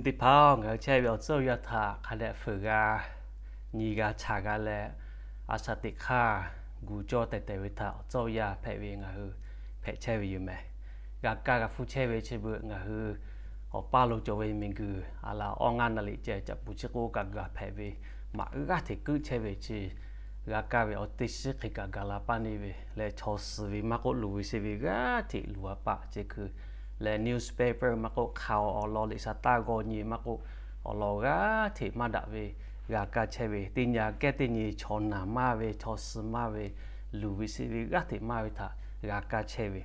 Teˇ hpaˍ-oˬ, ngaˬ hui chehˇ ve awˬ tcuhˉ awˬ yanˇ htaꞈ hk'a dehꞈ fuiˍ g'a, nyi g'a, chaꞈ g'a leh, a shaꞈ teꞈ hk'aˇ gu cawˇ tehˬ tehˬ ve htaꞈ awˬ tcuhˉ awˬ yanˇ hpehꞈ ve ngaˬ hui hpehꞈ chehˇ ve yoˬ mehˬ. G'a kaˇ g'a hpuˇ chehˇ ve chi beuꞈ ngaˬ hui awˬ paˇ lo cawˬ ve miˬguiˬ a laˬ awˇ ngaˇ na liꞈ ceh caꞈ pu chi k'oˆ kaꞈ gaˬ hpehꞈ ve, maꞈ g'aˇ hteꞈ keuˆ chehˇ ve chi g'a kaˇ ve awˬ teˇ shiˉ hk'e kaꞈ gaˬ la paˇ neˇ ve leh, chaw suh ve maˇ k'oˆ, luˬ ve sheˍ ve g'aˇ hteꞈ luˬ a paˆ ceh hkui leh, newspaper maˇ k'oˆ, hk'aˬ awˬ lawn liꞈ shaˍ taˇ g'aw nyi maˇ k'oˆ, awˬ lawn g'aˇ hteꞈ maˇ daꞈ ve g'a kaˇ chehˇ ve, teˇ nyi kehˉ teˇ nyi chaw naˬ maˇ ve, chaw suh maˇ ve, luˬ ve sheˍ ve g'aˇ hteꞈ maˇ ve htaꞈ g'a kaˇ chehˇ ve.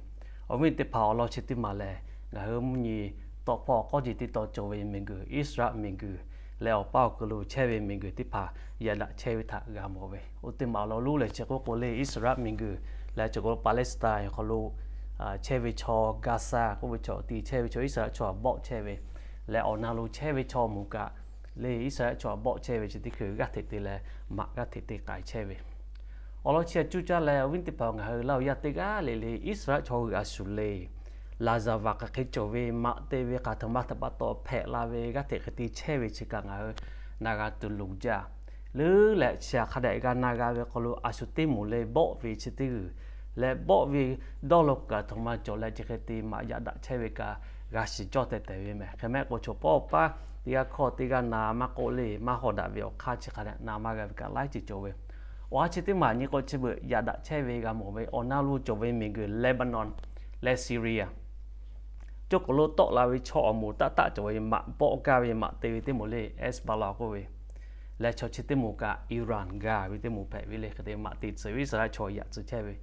Awˬ viˉ teˇ hpaˍ, awˬ lawn chi teˇ maˬ lehˬ, ngaˬ hui mvuhˇ nyi tawˆ hpawˇ k'awˇ jeˬ teˇ tawn cawˬ ve miˬguiˬ Iˉsaˍreˍlaˆ miˬguiˬ leh awˬ paˇ awˬ hk'aw lo chehˇ ve miˬguiˬ teˇ hpaˍ yaꞈ daꞈ chehˇ ve htaꞈ g'a mawˬ ve. Oˇ teˇ maˬ awˬ lawn lonˉ lehˬ chi k'oˆ k'o lehˬ, Iˉsaˍreˍlaˆ miˬguiˬ leh chi k'o Palestine awˬ hk'aw lo chehˇ ve chaw, Gaza k'oˆ ve chaw, ti chehˇ ve chaw Iˉsaˍreˍlaˆ chaw htaꞈ bawˆ chehˇ ve leh, awˬ na lo chehˇ ve chaw moˍ kaꞈ lehˬ, Iˉsaˍreˍlaˆ chaw htaꞈ bawˆ chehˇ ve chi teˇ hkui g'aˇ hteꞈ te leh, maꞈ g'aˇ hteꞈ te k'ai chehˇ ve. Awˬ lawn chi htaꞈ cuˇ caˇ leh, awˬ viˉ teˇ hpaˍ, ngaˬ hui Laˇ huˍ yaˇ teˇ g'aˇ le le Iˉsaˍreˍlaˆ chaw hui a shu le, laˍzaˍvaˍ hk'aˬ hk'e cawˬ ve, maꞈ te ve hk'aˬ htoꞈ ma htaꞈ pa taw hpehꞈ la ve g'aˇ hteꞈ hk'e te chehˇ ve chi kaꞈ ngaˬ hui na g'a tuˬ loˍ jaˇ. Leuˉ leh chi htaꞈ hk'a dehꞈ g'a na g'a ve hk'aw lo a shu teˇ moˍ le bawˆ ve chi teˇ g'uiˬ leh, bawˆ ve dawˇ law kuiˬ aˬ htoꞈ ma cawˬ leh, chi hk'e te maꞈ yaꞈ daꞈ chehˇ ve kaꞈ g'a shiˍ cawˇ tehˬ tehˬ ve mehˬ. Hk'e maˇ heˆ k'o, chaw pawˆ paˉ teˇ g'aˇ hkawˇ teˇ g'aˇ na maˇ k'oˆ le, maˇ hawˍ daꞈ ve awˬ hk'aˇ chi hk'a dehꞈ na maˇ g'a ve kaꞈ laiˉ ceuˬ cawˬ ve. Awˬ ha chi teˇ maˬ nyi k'o, chi beuꞈ yaꞈ daꞈ chehˇ ve g'a mawˬ ve. Awˬ na lo cawˬ ve miˬguiˬ Lebanon leh Syria, cawˇ k'oˍ lo tawˆ la ve chaw awˬ moˍ taˆ taˆ cawˬ ve maꞈ bawˆ gaˇ ve, maꞈ te ve teˇ moˍ le Hezbollah k'oˆ ve leh, chaw chi teˇ moˍ kaꞈ Iran gaˬ ve teˇ moˍ hpehꞈ ve le. Hk'e te maꞈ te tcuh ve Iˉsaˍreˍlaˆ chaw yaꞈ tcuh chehˇ ve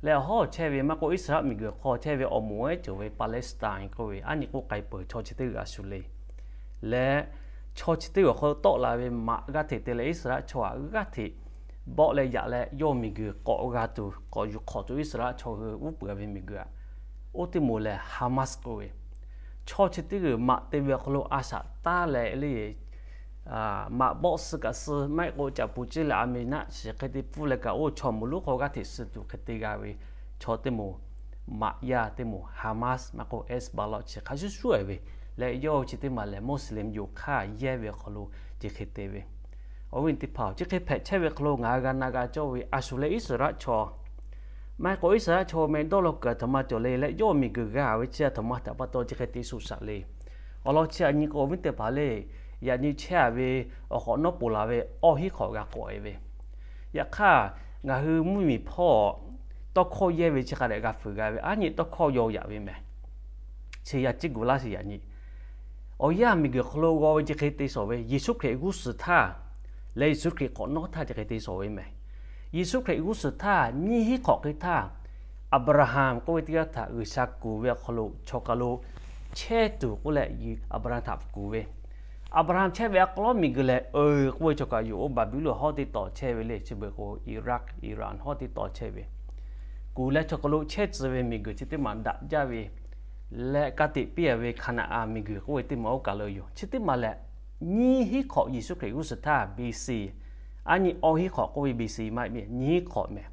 leh, awˬ hawˉ chehˇ ve maˇ k'oˆ, Iˉsaˍreˍlaˆ miˬguiˬ hk'aw chehˇ ve awˬ moˍ ehˉ cawˬ ve Palestine k'oˆ ve aˉ nyi k'oˆ k'ai peuˬ chaw chi teˇ g'uiˬ a shu le. Leh chaw chi teˇ g'uiˬ hk'aw lo tawˆ la ve maꞈ g'aˇ hteꞈ te leh, Iˉsaˍreˍlaˆ chaw htaꞈ g'aˇ hteꞈ bawˆ leh yaꞈ leh, yawˇ miˬguiˬ k'awꞈ g'a tuˬ k'awꞈ yuˬ hk'awꞈ tuˬ Iˉsaˍreˍlaˆ chaw hui uˉ peunˍ ve miˬguiˬ aꞈ, oˇ teˇ moˍ lehˬ Hamas k'oˆ ve, chaw chi teˇ g'uiˬ maꞈ te ve awˬ hk'aw lo a shaꞈ taˇ leh le, maꞈ bawˆ suh kaꞈ suh maˇ heˆ k'o, caꞈ pu ciˇ leh a meh naˆ shiˍ hk'e te pfuhˇ leh kaꞈ, oˇ chaw moˍ lonˉ hk'aw g'aˇ hteꞈ suh tuˬ hk'e te g'a ve chaw teˇ moˍ, maꞈ yaˇ teˇ moˍ Hamas maˇ k'oˆ, Hezbollah chi hk'a shuˍ shuˍ e ve leh, yawˇ chi teˇ maˬ lehˬ Muslim yonˍ hk'aˇ yehˇ ve awˬ hk'aw lo chi hk'e te ve. Awˬ viˉ teˇ hpaˍ, chi hk'e hpehꞈ chehˇ ve hk'aw lo ngaˬ hui g'a na g'a cawˇ ve a shu leh Iˉsaˍreˍlaˆ chaw maˇ heˆ k'o, Iˉsaˍreˍlaˆ chaw meh dawˇ law kuiˬ aˬ htoꞈ ma cawˬ le leh, yawˇ miˬguiˬ g'a ve chi aˬ htoꞈ ma htaꞈ pa taw chi hk'e te shuˍ shaꞈ le. Awˬ lawn chi htaꞈ nyi k'o, awˬ viˉ teˇ hpaˍ le, yaꞈ nyi chehˇ a ve awˬ hk'awꞈ nawˉ ponˬ laˬ ve awˇ hinˉ hk'awꞈ g'a k'awꞈ e ve. Yaꞈ hk'aˇ, ngaˬ hui mvuhˇmiˬ hpawˇ tawˇ hkawˇ yehˇ ve chi hk'a dehꞈ g'a fuiˍ g'a ve, aˉ nyi tawˇ hkawˇ yaw yaꞈ ve mehˬ. Chi yaˇ ciˉ gu laˇ shiˍ yaꞈ nyi. Awˬ yanˇ miˬguiˬ hk'aw lo g'aw ve chi hk'e te shawˍ ve, Yeˍsuˆ Hkriꞈ g'uˇ suhˍ htaˇ leh Yeˍsuˆ Hkriꞈ hk'awꞈ nawˉ htaˇ chi hk'e te shawˍ ve mehˬ. Yeˍsuˆ Hkriꞈ g'uˇ suhˍ htaˇ nyiˇ hinˉ hk'awꞈ hk'e htaˇ, Aˍbraˍhanˍ k'oˆ ve teˇ g'aˇ htaꞈ G'uiˬsha kuˬ ve awˬ hk'aw lo chaw hk'a lo chehˇ tuˬ k'oˆ leh, Aˍbraˍhanˍ htaꞈ kuˬ ve, Aˍbraˍhanˍ chehˇ ve a k'aw lawˉ miˬguiˬ lehˬ, oˬ k'oˆ ve chaw kaꞈ yoˬ, oˇ Baˍbuˍlonˍ hawˉ teˇ taw chehˇ ve le. Chi beuꞈ k'o, Iraq, Iran hawˉ teˇ taw chehˇ ve, kuˬ leh chaw hk'a lo chehˇ tcuh ve miˬguiˬ chi teˇ maˬ daꞈ jaˇ ve leh, ka tiꞈ piˇ a ve Hkaˍnaˍanˍ miˬguiˬ k'oˆ ve teˇ maˬ oˇ kaˬ lo yoˬ. Chi teˇ maˬ lehˬ, nyiˇ hinˉ hk'awꞈ Yeˍsuˆ Hkriꞈ g'uˇ suhˍ htaˇ, B C, aˉ nyi awˇ hinˉ hk'awꞈ k'oˆ ve B C maˇ heˆ, nyiˇ hinˉ hk'awꞈ mehˬ.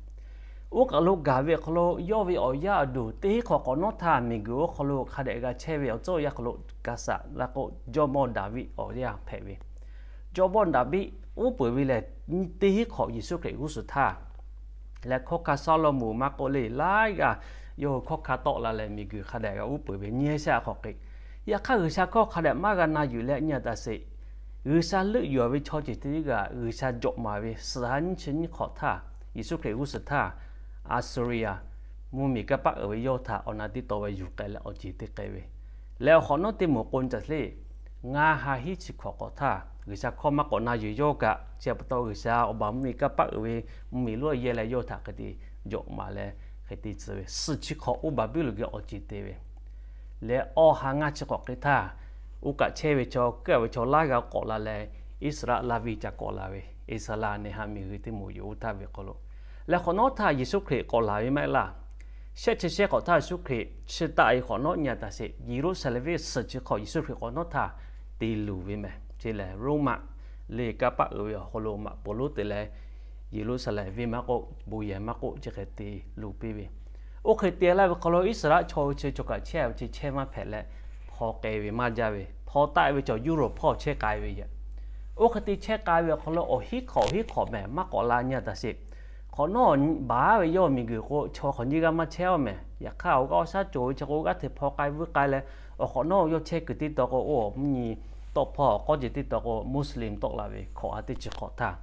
Oˇ kaˬ lo gaˬ ve awˬ hk'aw lo yawˇ ve awˬ yaˇ awˬ duˬ teˇ hinˉ hk'awꞈ hk'awꞈ nawˉ htaˇ, miˬguiˬ oˇ hk'aw lo hk'a dehꞈ g'a chehˇ ve awˬ tcuhˉ awˬ yanˇ hk'aw lo kaꞈ saꞈ la k'o, jawˇmawˇ Daˍviˆ awˬ yaˇ hpehꞈ ve. Jawˇmawˇ Daˍviˆ uˉ peunˍ ve lehˬ, nyiˇ teˇ hinˉ hk'awꞈ Yeˍsuˆ Hkriꞈ g'uˇ suhˍ htaˇ leh, hkawˇ hkanˇ Sawˉlaꞈmonˍ maˇ k'oˆ le, laiˉ g'aˇ yawˇ hui hkawˇ hkanˇ tawˆ la leh miˬguiˬ hk'a dehꞈ g'a uˉ peunˍ ve nyiˇ ha shaˆ hk'awꞈ hk'e. Yaꞈ hk'aˇ, G'uiˬsha hkawˇ hk'a dehꞈ maˇ g'a na yuˬ leh nyi a taˍ sheˍ. G'uiˬsha leuˆ yuˬ ve chaw ceuˬ teˇ g'aˇ G'uiˬsha jawꞈ maˍ ve suhˍ ha nyiˇ chi nyiˇ hk'awꞈ htaˇ, Yeˍsuˆ Hkriꞈ g'uˇ suhˍ htaˇ, Aˍsuˍriˍyaˍ mvuhˇmiˬ kanˇ paˆ uiˍ ve yawˇ htaꞈ awˬ na teˇ taw ve yuˬ k'ai leh awˬ ceˬ te k'ai ve leh, awˬ hk'awꞈ nawˉ teˇ moˍ k'o caˬ hle, ngaˇ ha hiˉ chi hk'awꞈ hk'awꞈ htaˇ, G'uiˬsha hkawˇ maˇ k'awꞈ na yuˬ yawˇ kaꞈ, chi pa taw G'uiˬsha awˬ baˬ mvuhˇmiˬ kanˇ paˆ uiˍ ve mvuhˇmiˬ lonˉ yehˇ leh yawˇ htaꞈ hk'e te jawꞈ maˍ leh hk'e te tcuh ve, suhˍ chi hk'awꞈ oˇ Baˍbuˍlonˍ geh awˬ ceˬ te ve leh, awˇ ha ngaˇ chi hk'awꞈ hk'e htaˇ, oˇ kaꞈ chehˇ ve chaw, keu a ve chaw laiˉ g'aˇ k'awꞈ la leh, Iˉsaˍreˍlaˆ laˇ viˇ ca k'awꞈ la ve, Iˉsaˍreˍlaˆ neˇ ha miˬguiˬ teˇ moˍ yoˬ oˇ htaˇ ve hk'aw lo. Leh hk'awꞈ nawˉ htaˇ Yeˍsuˆ Hkriꞈ k'awꞈ laˬ ve maˇ heˆ laˇ. Shehˆ chi shehˆ hk'awꞈ htaˇ Yeˍsuˆ Hkriꞈ chi taˆ e hk'awꞈ nawˉ nyi a taˍ sheˍ, Yeˍruˆsaˍlehnˍ venˇ suhˍ chi hk'awꞈ Yeˍsuˆ Hkriꞈ k'awꞈ nawˉ htaˇ te luˬ ve mehˬ. Chi lehˬ, Roˉmaꞈ le kanˇ paˆ uiˍ ve awˬ hk'aw lo maꞈ poˍ lonˉ te leh, Yeˍruˆsaˍlehnˍ venˇ maˇ k'oˆ, bon yehˬ maˇ k'oˆ, chi hk'e te luˬ piˇ ve. Oˇ hk'e te laˇ ve hk'aw lo Iˉsaˍreˍlaˆ chaw hui chi chaw kaꞈ chehˇ ve chi chehˇ maˇ hpehꞈ leh, hk'aw k'ai ve maˇ jaˇ ve, hpaw taˆ ve chaw Europe hpawˇ chehˇ k'ai ve yoˬ. Oˇ hk'e te chehˇ k'ai ve awˬ hk'aw lo awˬ hinˉ hk'awꞈ awˬ hinˉ hk'awꞈ mehˬ maˇ k'awꞈ la nyi a taˍ sheˍ. Hk'awꞈ nawˉ baˬ ve yawˇ miˬguiˬ k'o chaw hk'awꞈ nyiˇ g'aˇ maˇ chehˇ a mehˬ. Yaꞈ hk'aˇ awˬ g'aˇ awˬ shaˉ cawˬ ve chi k'o g'aˇ hteꞈ hpaw k'ai vuiˇ k'ai leh, awˬ hk'awꞈ nawˉ yawˇ chehˇ kuiˬ teˇ taw k'o, oˇ mvuhˇ nyi tawˆ hpawˇ k'awˇ jeˬ teˇ taw k'o Muslim tawˆ la ve hkawꞈ ha teˇ chi hk'awꞈ htaˇ,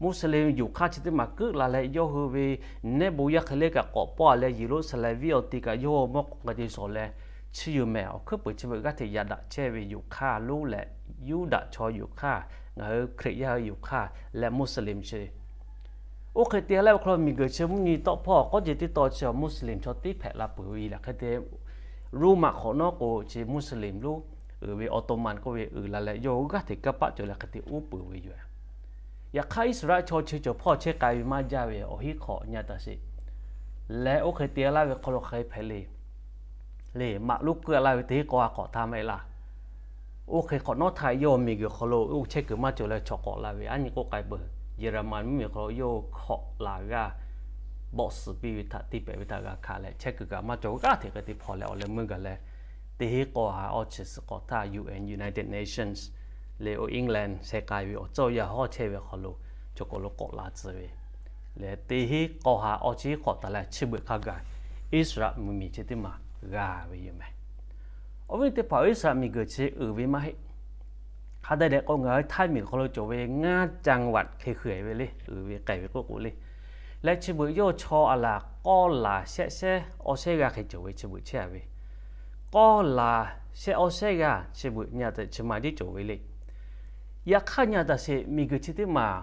Muslim yonˍ hk'aˇ chi teˇ maˬ keuˆ la leh yawˇ hui ve nehˉ bon yaˇ hk'e le kaꞈ k'awꞈ pawˆ leh Yeˍruˆsaˍlehnˍ venˇ awˬ ti kaꞈ yawˇ mawˇ k'awꞈ k'ai te shawˍ leh, chi yoˬ mehˬ awˬ hkuiˉ peuˬ chi beuꞈ g'aˇ hteꞈ yaꞈ daꞈ chehˇ ve yonˍ hk'aˇ lonˉ leh, Yuˇdaꞈ chaw yonˍ hk'aˇ, ngaˬ hui Hkriꞈ yaˇ hui yonˍ hk'aˇ leh Muslim chi Oˇ hk'e te leh awˬ hk'aw lo miˬguiˬ chi mvuhˇ nyi tawˆ hpawˇ k'awˇ jeˬ teˇ taw chi Muslim chaw tiˉ hpehꞈ la peuˬ ve yoˬ. Hk'e te Roˉmaꞈ hk'awꞈ nawˉ k'o chi Muslim lonˉ uiˍ ve Ottoman k'oˆ ve uiˍ la leh yawˇ g'aˇ hteꞈ kanˇ paˆ cawˬ leh hk'e te uˉ peunˍ ve yoˬ. Yaꞈ hk'aˇ Iˉsaˍreˍlaˆ chaw chi cawˬ hpawˇ chehˇ k'ai ve maˇ jaˇ ve awˬ hinˉ hk'awꞈ nyi a taˍ sheˍ. Leh oˇ hk'e te laˇ ve hk'aw lo hk'aˬ hk'e hpehꞈ le. Le maꞈ lonˉ keu laˇ ve teˇ hinˉ k'aw ha hk'awꞈ htaˇ maˇ heˆ laˇ. Oˇ hk'e hk'awꞈ nawˉ htaˇ yawˇ miˬguiˬ hk'aw lo oˇ chehˇ kuiˬ maˇ cawˬ leh chaw k'awꞈ la ve aˉ nyi k'oˆ k'ai peuˬ. Yeˍraˍmanˍ mvuhˇmiˬ hk'aw lo yawˇ hkawꞈ laˬ g'aˇ bawˆ suhˍ piˇ ve htaꞈ tiˇ pehˍ ve htaꞈ g'a hkanˍ leh chehˇ kuiˬ kaꞈ maˇ cawˬ g'aˇ hteꞈ hk'e te hpaw leh awˬ leh meuˇ gaˬ leh, teˇ hinˉ k'aw ha awˇ chi suhˍ hk'awꞈ htaˇ U N, United Nations le oˇ England sheh k'ai ve awˬ cawˇ yaˇ hawˉ chehˇ ve hk'aw lo chaw k'awꞈ lo k'awꞈ la tcuh ve leh teˇ hinˉ k'aw ha awˇ chi hk'awꞈ taˍ leh chi beuꞈ hk'a gaˬ Iˉsaˍreˍlaˆ mvuhˇmiˬ chi teˇ maˬ g'a ve yoˬ mehˬ. Awˬ viˉ teˇ hpaˍ Iˉsaˍreˍlaˆ miˬguiˬ chi uiˍ ve maˇ heˆ. Hk'a dehꞈ dehꞈ k'o ngaˬ hui Htaiˇ miˬguiˬ hk'aw lo cawˬ ve ngaˇ caˇ vaꞈ hk'e hk'e ve le, uiˍ ve k'ai ve k'oˆ k'o le. Leh chi beuꞈ yawˇ chaw a laˬ k'awˇ laˬ shehˆ shehˆ awˇ shehˆ g'aˇ hk'e cawˬ ve chi beuꞈ chehˇ a ve. K'awˇ laˬ shehˆ awˇ shehˆ g'aˇ chi beuꞈ nyi a taˍ sheˍ, chi ma tiˉ cawˬ ve le. Yaꞈ hk'aˇ nyi a taˍ sheˍ, miˬguiˬ chi teˇ maˬ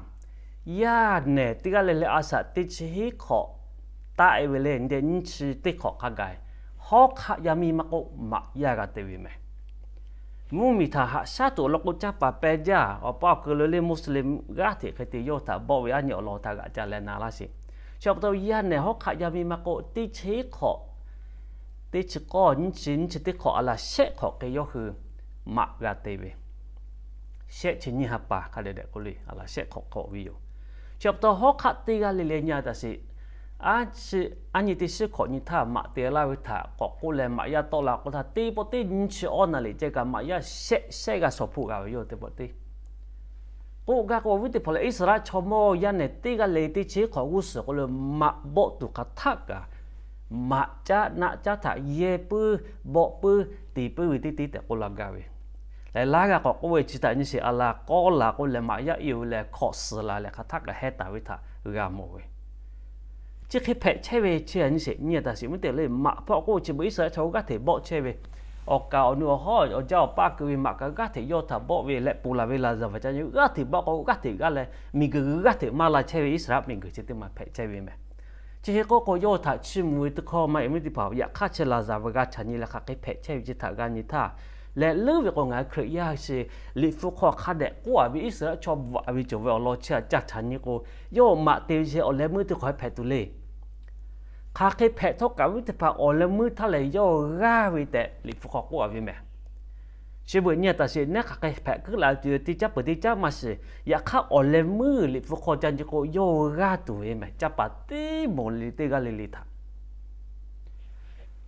yaˇ nehˬ teˇ g'aˇ le le a shaꞈ teˇ chi hinˉ hk'awꞈ taˆ e ve le, nyi chi teˇ hk'awꞈ hk'a gaˬ hawˉ hk'aˆ yaˇ miˇ maˇ k'oˆ maꞈ yaˇ g'a te ve mehˬ. Mvuhˇmiˬ htaꞈ haꞈ shaˉ tuˬ awˬ lawn k'o caˇ paˍ peh jaˇ awˬ pa awˬ keu lo le Muslim g'aˇ hteꞈ hk'e te yawˇ htaꞈ bawˆ ve aˉ nyi awˬ lawn htaꞈ g'aꞈ ca leh na laˇ sheˍ. Chi pa taw yaˇ nehˬ hawˉ hk'aˆ yaˇ miˇ maˇ k'oˆ teˇ chi hinˉ hk'awꞈ, teˇ chi k'awˇ nyi chi nyi chi teˇ hk'awꞈ a laˬ shehˆ hk'awꞈ hk'e yawˇ hui maꞈ g'a te ve. Shehˆ chi nyiˇ ha pa hk'a dehꞈ dehꞈ k'oˆ le, a laˬ shehˆ hk'awꞈ hk'awꞈ ve yoˬ. Chi pa taw hawˉ hk'aˆ teˇ g'aˇ le le nyi a taˍ sheˍ, aˉ nyi teˇ shiˉ hk'awꞈ nyi htaˇ maꞈ te laˇ ve htaꞈ k'awꞈ k'oˆ leh maꞈ yaˇ tawˆ la k'o htaˇ teˇ pawˆ teˇ nyi chi awˇ naˍ liꞈ ceh kaꞈ maꞈ yaˇ shehˆ shehˆ g'a shawˍ hpoˆ g'a ve yoˬ teˇ pawˆ teˇ. K'oˆ gaˇ k'o awˬ viˉ teˇ hpaˍ lehˬ Iˉsaˍreˍlaˆ chaw mawˇ yaˇ nehˬ teˇ g'aˇ le teˇ chi hinˉ hk'awꞈ g'uˇ suhˍ k'o le maꞈ bawˆ tuˬ hk'aˬ htaˆ kaꞈ maꞈ caˉ naˆ caˉ htaꞈ yehˇ puiˉ bawˆ puiˉ te puiˉ ve teˇ teˇ tehꞈ k'oˆ la gaˇ ve. Lehˬ laˇ g'a k'awꞈ k'oˆ ve chi htaꞈ nyi sheˍ, a laˬ k'awˇ laˬ k'oˆ leh maꞈ yaˇ iˉ oˬ leh hkawꞈ suhˍ la leh hk'aˬ htaˆ kaꞈ heh taˍ ve htaꞈ g'a mawˬ ve. Chi hk'e hpehꞈ chehˇ ve chi a nyi sheˍ, nyi a taˍ sheˍ meuˇ te le maꞈ hpawˇ k'oˆ chi beuꞈ Iˉsaˍreˍlaˆ chaw g'aˇ hteꞈ bawˆ chehˇ ve, awˬ kaˍ awˬ nu awˬ hawˉ awˬ jaˇ awˬ paˇ keu ve maꞈ kaꞈ g'aˇ hteꞈ yawˇ htaꞈ bawˆ ve leh ponˬ laˬ ve laˍzaˍvaˍ ca nyi g'aˇ hteꞈ bawˆ k'o g'aˇ hteꞈ g'aˇ leh miˬguiˬ g'aˇ hteꞈ maˇ la chehˇ ve Iˉsaˍreˍlaˆ miˬguiˬ chi teˇ maˬ hpehꞈ chehˇ ve mehˬ. Chi hk'e k'oˆ k'o yawˇ htaꞈ chiˇ mvuh ve teˇ hkawˇ maˇ heˆ meuˇ teˇ hpaˍ, yaꞈ hk'aˇ chi laˍzaˍvaˍ g'a chaꞈ nyi leh hk'aˬ hk'e hpehꞈ chehˇ ve chi htaꞈ g'a nyi htaˇ, leh leuˉ ve k'o ngaˬ hui Hkriꞈ yaˇ chi Liꞈ hpu hk'aw hk'a dehꞈ k'oˆ a ve Iˉsaˍreˍlaˆ chaw bvuhꞈ ve cawˬ ve awˬ lawn chi htaꞈ ca chaꞈ nyi k'o, yawˇ maꞈ te ve chi awˬ leh meuˇ teˇ hk'awꞈ hpehꞈ tuˬ le. Hk'aˬ hk'e hpehꞈ htawˇ kaꞈ viˉ teˇ hpaˍ awˬ leh meuˇ htaˇ lehˬ yawˇ g'aˇ ve tehꞈ Liꞈ hpu hk'aw k'oˆ a ve mehˬ. Chi beuꞈ nyi a taˍ sheˍ, neˉ hk'aˬ hk'e hpehꞈ kuiˉ la tuˬ yoˬ, teˇ caˉ peuˬ teˇ caˉ maˇ shiˍ. Yaꞈ hk'aˇ awˬ leh meuˇ Liꞈ hpu hk'aw ca nyi k'o yawˇ g'aˇ tuˬ ve mehˬ, caˇ paˍ teˇ mawˬ le teˇ g'aˇ le le htaꞈ.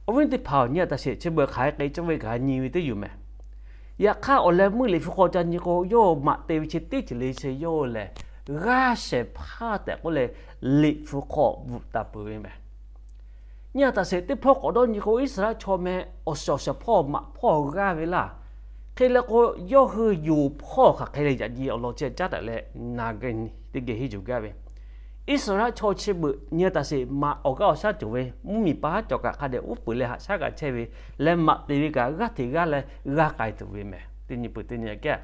Awˬ viˉ teˇ hpaˍ-oˬ, nyi a taˍ sheˍ, chi beuꞈ hk'aˬ hk'e cawˇ ve kaꞈ nyi ve teˇ yoˬ mehˬ. Yaꞈ hk'aˇ awˬ leh meuˇ Liꞈ hpu hk'aw ca nyi k'o yawˇ maꞈ te ve chi teˇ ceuˬ le chi yawˇ lehˬ, g'aˇ shehˍ hpaˇ tehꞈ k'oˆ leh Liꞈ hpu hk'aw bvuhꞈ taˍ peuˬ ve mehˬ. Nyi a taˍ sheˍ, teˇ hpawˇ k'awꞈ dawˇ nyi k'o Iˉsaˍreˍlaˆ chaw meh awˬ shawˍ awˬ shawˍ hpawˇ maꞈ hpawˇ g'aˇ ve laˇ. Hk'e leh k'o yawˇ hui yonˍ hpawˇ hk'aˬ hk'e le yaꞈ nyi awˬ lawn chi caˉ daꞈ leh na geh teˇ geh henˇ yuˬ gaˇ ve. Iˉsaˍreˍlaˆ chaw chi beuꞈ nyi a taˍ sheˍ, maꞈ awˬ g'aˇ awˬ shaˉ cawˬ ve mvuhˇmiˬ pa haˉ cawˬ kaꞈ hk'a dehꞈ uˉ peunˍ leh haꞈ shaˉ g'a chehˇ ve leh maꞈ te ve kaꞈ g'aˇ hteꞈ g'aˇ leh g'a k'ai tuˬ ve mehˬ. Teˇ nyi peuˬ teˇ nyi a kehˉ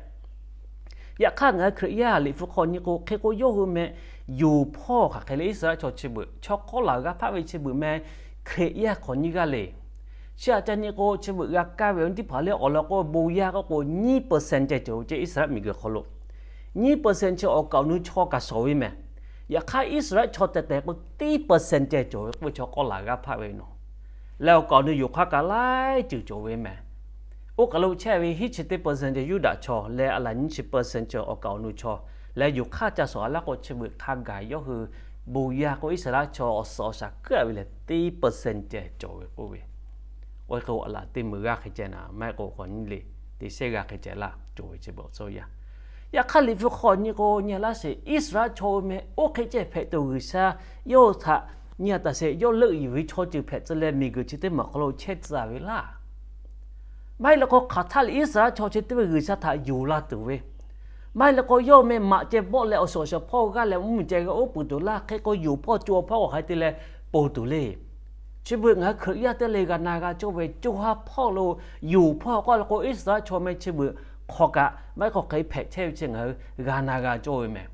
Yaꞈ hk'aˇ ngaˬ hui Hkriꞈ yaˇ Liꞈ hpu hk'aw nyi k'o hk'e k'o yawˇ hui meh yonˍ hpawˇ hk'aˬ hk'e le Iˉsaˍreˍlaˆ chaw chi beuꞈ chaw k'awˇ laˬ g'a hpaˆ ve chi beuꞈ meh Hkriꞈ yaˇ hk'awꞈ nyiˇ g'aˇ le. Chi htaꞈ ca nyi k'o chi beuꞈ g'a kaˇ ve awˬ nyi teˇ hpaˍ le awˬ lawn k'o bon yaˇ k'oˆ k'o nyiˇ percent ceh cawˬ ve ceh Iˉsaˍreˍlaˆ miˬguiˬ hk'aw lo. Nyiˇ percent chi awˬ kaˍ awˬ nu chaw kaꞈ shawˍ ve mehˬ. Yaꞈ hk'aˇ Iˉsaˍreˍlaˆ chaw tehˬ tehˬ k'o teˇ percent ceh cawˬ ve k'oˆ ve chaw k'awˇ laˬ g'a hpaˆ ve nawˬ. Leh awˬ kaˍ awˬ nu yonˍ hk'aˇ kaꞈ laiˉ ceuˬ cawˬ ve mehˬ. Oˇ kaˬ lo chehˇ ve hiˉ chi teˇ percent ceh Yuˇdaꞈ chaw leh a laˬ nyiˇ chi percent ceh awˬ kaˍ awˬ nu chaw leh yonˍ hk'aˇ ca shawˍ a laˇ k'o chi beuꞈ hk'a gaˬ yawˇ hui bon yaˇ k'o Iˉsaˍreˍlaˆ chaw awˬ suhˍ awˬ shaˍ keuˆ a ve lehˬ teˇ percent ceh cawˬ ve k'oˆ ve. Oˇ hk'e k'o a laˬ teˇ meuˬ g'aˇ hk'e ceh naˍ maˇ heˆ k'o k'awꞈ nyi le. te shehˆ g'a hk'e ceh laˇ cawˬ ve chi beuꞈ awˬ tcuhˇ yaˇ. Yaꞈ hk'aˇ Liꞈ hpu hk'aw nyi k'o, nyi laˇ sheˍ, Iˉsaˍreˍlaˆ chaw meh oˇ hk'e ceh hpehꞈ tuˬ G'uiˬsha yawˇ htaꞈ nyi a taˍ sheˍ, yawˇ leuˆ yuˬ ve chaw ceuˬ hpehꞈ tcuh leh miˬguiˬ chi teˇ maˬ hk'aw lo chehˇ tcuh ve laˇ. Maˇ heˆ leh k'o, hk'aˬ htaˇ leh Iˉsaˍreˍlaˆ chaw chi teˇ ve G'uiˬsha htaꞈ yonˍ la tuˬ ve, maˇ heˆ leh k'o, yawˇ meh maꞈ ceh bawˆ leh awˬ suhˍ awˬ shaˍ hpawˇ g'aˇ leh mvuhˇmiˬ ceh g'a oˉ peunˍ tuˬ laˇ. Hk'e k'o, yonˍ hpawˇ co ha hpawˇ awˬ hk'aˬ hk'e te leh ponˬ tuˬ le. Chi beuꞈ ngaˬ hui Hkriꞈ yaˇ teˇ le g'a na g'a cawˇ ve co ha hpawˇ lo yonˍ hpawˇ k'oˆ leh k'o, Iˉsaˍreˍlaˆ chaw meh chi beuꞈ hk'aw kaꞈ maˇ heˆ k'o hk'e hpehꞈ chehˇ ve chi ngaˬ hui g'a na g'a cawˇ ve meh.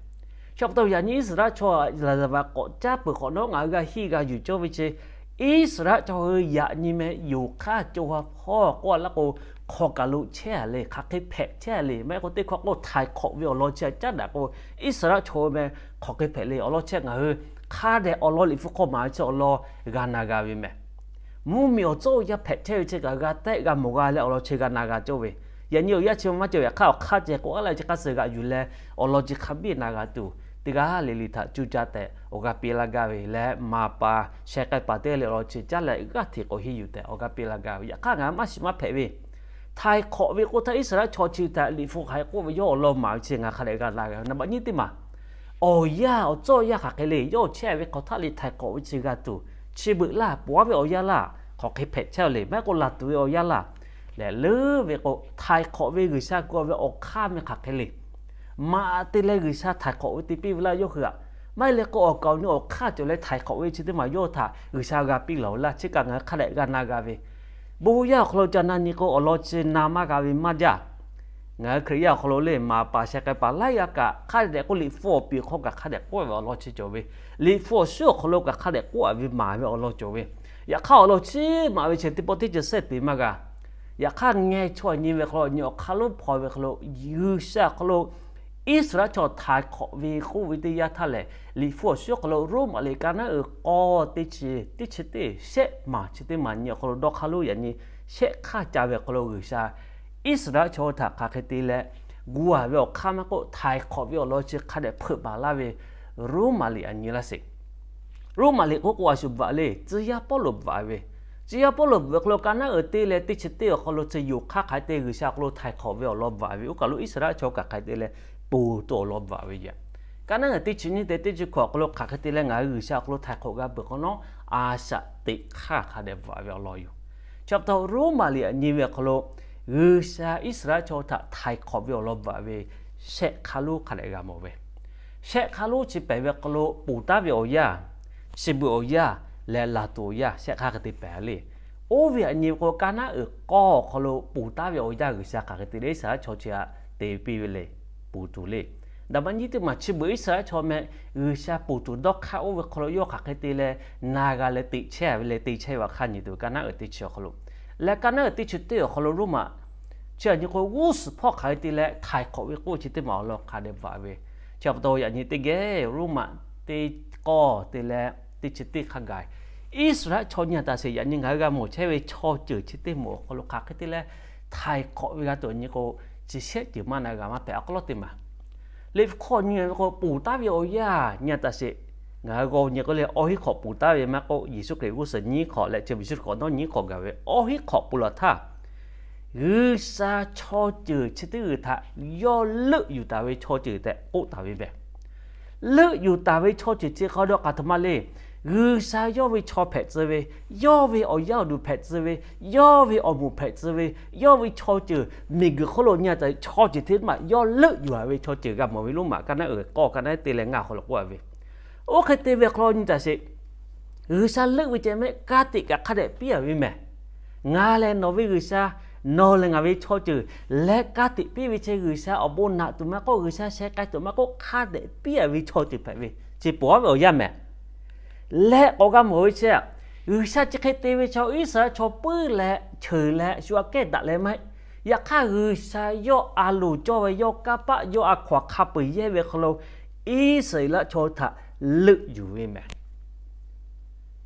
Chi pa taw yaꞈ nyi Iˉsaˍreˍlaˆ chaw laˍzaˍvaˍ k'awꞈ caˉ peuˬ hk'awꞈ nawˉ ngaˬ hui g'a hiˆ g'a yuˬ cawˇ ve chi, Iˉsaˍreˍlaˆ chaw hui yaꞈ nyi meh yonˍ hk'aˇ co ha hpawˇ k'oˆ leh k'o, hk'aw kaˬ lo chehˇ a le, hk'aˬ hk'e hpehꞈ chehˇ a le, maˇ heˆ k'o teˇ hkawˇ k'o htaiˍ hk'awꞈ ve awˬ lawn chi a caˉ daꞈ k'o, Iˉsaˍreˍlaˆ chaw meh hk'aˬ hk'e hpehꞈ le awˬ lawn chi ngaˬ hui hk'a dehꞈ awˬ lawn Liꞈ hpu hk'aw maˍ ve chi awˬ lawn g'a na g'a ve meh. Mvuhˇmiˬ awˬ tcuhˉ awˬ yanˇ hpehꞈ chehˇ ve chi kaꞈ g'a tehˆ g'a mawˬ g'a leh awˬ lawn chi g'a na g'a cawˇ ve. Yaꞈ nyi awˬ yanˇ chi maˇ cawˬ ve hk'aˇ awˬ hk'aˇ ceh k'o a la chi hk'aˇ suh g'aꞈ yuˬ leh awˬ lawn chi hk'a biˇ na g'a tuˬ, teˇ g'aˇ le le htaꞈ cuˇ caˇ tehꞈ awˬ g'aˇ piˇ laˇ gaˇ ve leh maˍ paˍ sheh k'ai paˍ teˇ le awˬ lawn chi caˉ leh g'aˇ hteꞈ k'awꞈ henˇ yuˬ tehꞈ awˬ g'aˇ piˇ laˇ gaˇ ve. Yaꞈ hk'aˇ ngaˬ hui maˇ shiˍ maˇ hpehꞈ ve, htaiˍ hk'awꞈ ve k'oˆ htaˇ Iˉsaˍreˍlaˆ chaw chi htaꞈ Liꞈ hpu hk'aˬ hk'e k'oˆ ve yawˇ awˬ lawn maˍ ve chi ngaˬ hk'a dehꞈ g'a na g'a ve. Naˍ baꞈ nyiˇ teˇ maˬ awˬ yanˇ awˬ tcuhˉ awˬ yanˇ hk'aˬ hk'e le, yawˇ chehˇ ve hk'aw htaˇ le htaiˍ hk'awꞈ ve chi g'a tuˬ, chi beuꞈ laˇ, ponˬ aˉ ve awˬ yanˇ laˇ, hk'aˬ hk'e hpehꞈ chehˇ le, maˇ heˆ k'o laˬ tuˬ ve awˬ yanˇ laˇ. Lehˬ leuˉ ve k'o, htaiˍ hk'awꞈ ve G'uiˬsha kuˬ ve awˬ hk'aˇ meh hk'aˬ hk'e le, maꞈ te leh G'uiˬsha htaiˍ hk'awꞈ ve te piˇ ve laˇ yawˇ hui aꞈ. Maˇ heˆ leh k'o, awˬ kaˍ awˬ nu awˬ hk'aˇ cawˬ leh htaiˍ hk'awꞈ ve chi teˇ maˬ yawˇ htaꞈ G'uiˬsha g'a piˇ laˬ ve laˇ. Chi kaꞈ ngaˬ hui hk'a dehꞈ g'a na g'a ve, bon yaˇ awˬ hk'aw lo ca na nyi k'o, awˬ lawn chi na maˇ g'a ve maˇ jaˇ. Ngaˬ hui Hkriꞈ yaˇ awˬ hk'aw lo le maˍ paˍ sheh k'ai paˍ laiˉ g'aˇ kaꞈ hk'a dehꞈ k'oˆ, Liꞈ hpu awˬ piˍ hk'aw kaꞈ hk'a dehꞈ k'oˆ ve awˬ lawn chi cawˬ ve, Liꞈ hpu awˬ shuˉ awˬ hk'aw lo kaꞈ hk'a dehꞈ k'oˆ a ve maˍ ve awˬ lawn cawˬ ve. Yaꞈ hk'aˇ awˬ lawn chi maˍ ve chi teˇ pawˆ teˇ ceuˬ sehˉ te maˇ g'a. Yaꞈ hk'aˇ ngeh chaw nyi ve hk'aw lo, nyi awˬ hk'aˇ lonˉ hpaw ve hk'aw lo, G'uiˬsha awˬ hk'aw lo Iˉsaˍreˍlaˆ chaw htaiˍ hk'awꞈ ve k'oˆ ve teˇ yanˇ htaˇ lehˬ, Liꞈ hpu awˬ shuˉ awˬ hk'aw lo Roˉmaꞈ liꞈ ka naˉ uiˍ k'awˇ teˇ chi, teˇ chi teˇ shehˆ maˬ chi teˇ maˬ nyi awˬ hk'aw lo dawˇ hk'aˇ lonˉ yaꞈ nyi shehˆ hk'aˇ ca ve awˬ hk'aw lo G'uiˬsha Iˉsaˍreˍlaˆ chaw htaꞈ hk'aˬ hk'e te leh gu a ve awˬ hk'aˇ maˇ k'oˆ, htaiˍ hk'awꞈ ve awˬ lawn chi hk'a dehꞈ hpeuꞈ maˍ laˇ ve Roˉmaꞈ liꞈ aꞈ nyi laˇ sheˍ. Roˉmaꞈ liꞈ k'oˆ k'o, a shu bvuhꞈ le, tcuh yaˇ Pawˇluꞈ bvuhꞈ ve, tcuh yaˇ Pawˇluꞈ bvuhꞈ ve hk'aw lo ka naˉ uiˍ teˇ leh teˇ chi teˇ awˬ hk'aw lo chi yonˍ hk'aˇ hk'aˬ hk'e te G'uiˬsha awˬ hk'aw lo htaiˍ hk'awꞈ ve awˬ lawn bvuhꞈ ve, oˇ kaˬ lo Iˉsaˍreˍlaˆ chaw kaꞈ hk'aˬ hk'e te leh ponˬ tuˬ awˬ lawn bvuhꞈ ve yaꞈ. Ka naˉ uiˍ teˇ chi nyiˇ teˇ teˇ chi hkawꞈ awˬ hk'aw lo hk'aˬ hk'e te leh ngaˬ hui G'uiˬsha awˬ hk'aw lo htaiˍ hk'awꞈ g'a peuˬ hk'awꞈ nawˉ, a shaꞈ teꞈ hk'aˇ hk'a dehꞈ bvuhꞈ ve awˬ lawn yoˬ. Chi pa taw Roˉmaꞈ liꞈ aꞈ nyi ve awˬ hk'aw lo G'uiˬsha Iˉsaˍreˍlaˆ chaw htaꞈ htaiˍ hk'awꞈ ve awˬ lawn bvuhꞈ ve shehˆ hk'aˇ lonˉ hk'a dehꞈ g'a mawˬ ve. Shehˆ hk'aˇ lonˉ chi pehˬ ve hk'aw lo ponˬ taˉ ve awˬ yanˇ, chi beuꞈ awˬ yanˇ leh laˬ tuˬ awˬ yanˇ shehˆ hk'aˇ hk'e te pehˬ le. Oˇ ve aꞈ nyi ve k'o, ka naˉ uiˍ k'awˇ awˬ hk'aw lo ponˬ taˉ ve awˬ yanˇ G'uiˬsha hk'aˬ hk'e te leh Iˉsaˍreˍlaˆ chaw chi htaꞈ te piˇ ve le, ponˬ tuˬ le. Daꞈ maˇ nyiˇ teˇ maˬ chi beuꞈ Iˉsaˍreˍlaˆ chaw meh G'uiˬsha ponˬ tuˬ dawˇ hk'aˇ oˇ ve hk'aw lo yawˇ hk'aˬ hk'e te leh na g'a leh teꞈ chehˇ ve leh te chehˇ ve awˬ hk'aˇ nyi tuˬ ka naˉ uiˍ teˇ chi awˬ hk'aw lo, leh ka naˉ uiˍ teˇ chi teˇ awˬ hk'aw lo Roˉmaꞈ chi aꞈ nyi k'o g'uˇ suhˍ hpawˇ hk'aˬ hk'e te leh htaiˍ hk'awꞈ ve k'oˆ chi teˇ maˬ awˬ lawn hk'a dehꞈ bvuhꞈ ve. Chi pa taw yaꞈ nyi teˇ geh Roˉmaꞈ teˇ k'awˇ te leh teˇ chi teˇ hk'a gaˬ, Iˉsaˍreˍlaˆ chaw nyi a taˍ sheˍ yaꞈ nyi ngaˬ hui g'a mawˬ chehˇ ve chaw ceuˬ chi teˇ moˍ awˬ hk'aw lo hk'aˬ hk'e te leh htaiˍ hk'awꞈ ve g'a tuˬ nyi k'o, chi shehˆ ceuˬ maˇ na g'a maˇ hpehꞈ. A k'aw lawˉ teˇ maˬ, Liꞈ hpu hk'aw nyi ve k'o, ponˬ taˉ ve awˬ yanˇ nyi a taˍ sheˍ. Ngaˬ hui g'aw nyi k'o le, awˇ hiˉ hk'awꞈ ponˬ taˉ ve maˇ k'oˆ, Yeˍsuˆ Hkriꞈ g'uˇ suhˍ nyiˉ hk'awꞈ leh chi Yeˍsuˆ Hkriꞈ k'awꞈ nawˉ nyiˉ hk'awꞈ gaˬ ve awˇ hiˉ hk'awꞈ ponˬ laˬ htaˇ, G'uiˬsha chaw ceuˬ chi teˇ g'uiˬ htaꞈ yawˇ leuˆ yuˬ taˍ ve chaw ceuˬ tehꞈ k'oˆ taˍ ve meh. Leuˆ yuˬ taˍ ve chaw ceuˬ chi hk'a dawˇ k'aˬ htoꞈ ma le. G'uiˬsha yawˇ ve chaw hpehꞈ tcuh ve, yawˇ ve awˬ yaˇ awˬ duˬ hpehꞈ tcuh ve, yawˇ ve awˬ moˍ hpehꞈ tcuh ve, yawˇ ve chaw ceuˬ miˬguiˬ hk'oˆ lo nyi a taˍ chaw ceuˬ teˇ maˬ yawˇ leuˆ yuˬ a ve chaw ceuˬ g'a mawˬ ve Roˉmaꞈ ka naˉ uiˍ k'awˇ ka naˉ te leh ngaˇ awˬ hk'aw lo k'oˆ a ve. Oˇ hk'e te ve hk'aw lo nyi taˍ sheˍ. G'uiˬsha leuˆ ve ceh mehˆ ka tiꞈ kaꞈ hk'a dehꞈ piˇ a ve meh. Ngaˬ lehˬ nawˬ ve G'uiˬsha, nawˬ lehˬ ngaˬ ve chaw ceuˬ leh ka tiꞈ piˇ ve chi G'uiˬsha awˬ bon naꞈ tuˬ maˇ k'oˆ, G'uiˬsha sheh k'ai tuˬ maˇ k'oˆ, hk'a dehꞈ piˇ a ve chaw ceuˬ hpehꞈ ve, chi ponˬ aˉ ve awˬ yanˇ meh. Leh k'awꞈ g'a mawˬ ve chi, G'uiˬsha chi hk'e te ve chaw Iˉsaˍreˍlaˆ chaw puiˉ leh cheuˬ leh shu aꞈ kehˉ daꞈ leh maˇ heˆ. Yaꞈ hk'aˇ G'uiˬsha yawˇ a loˍ cawˇ ve yawˇ kanˇ paˆ yawˇ a hkaw aˬ hk'a peu eˬ yehˇ ve hk'aw lo Iˉsaˍreˍlaˆ chaw htaꞈ leuˆ yuˬ ve meh.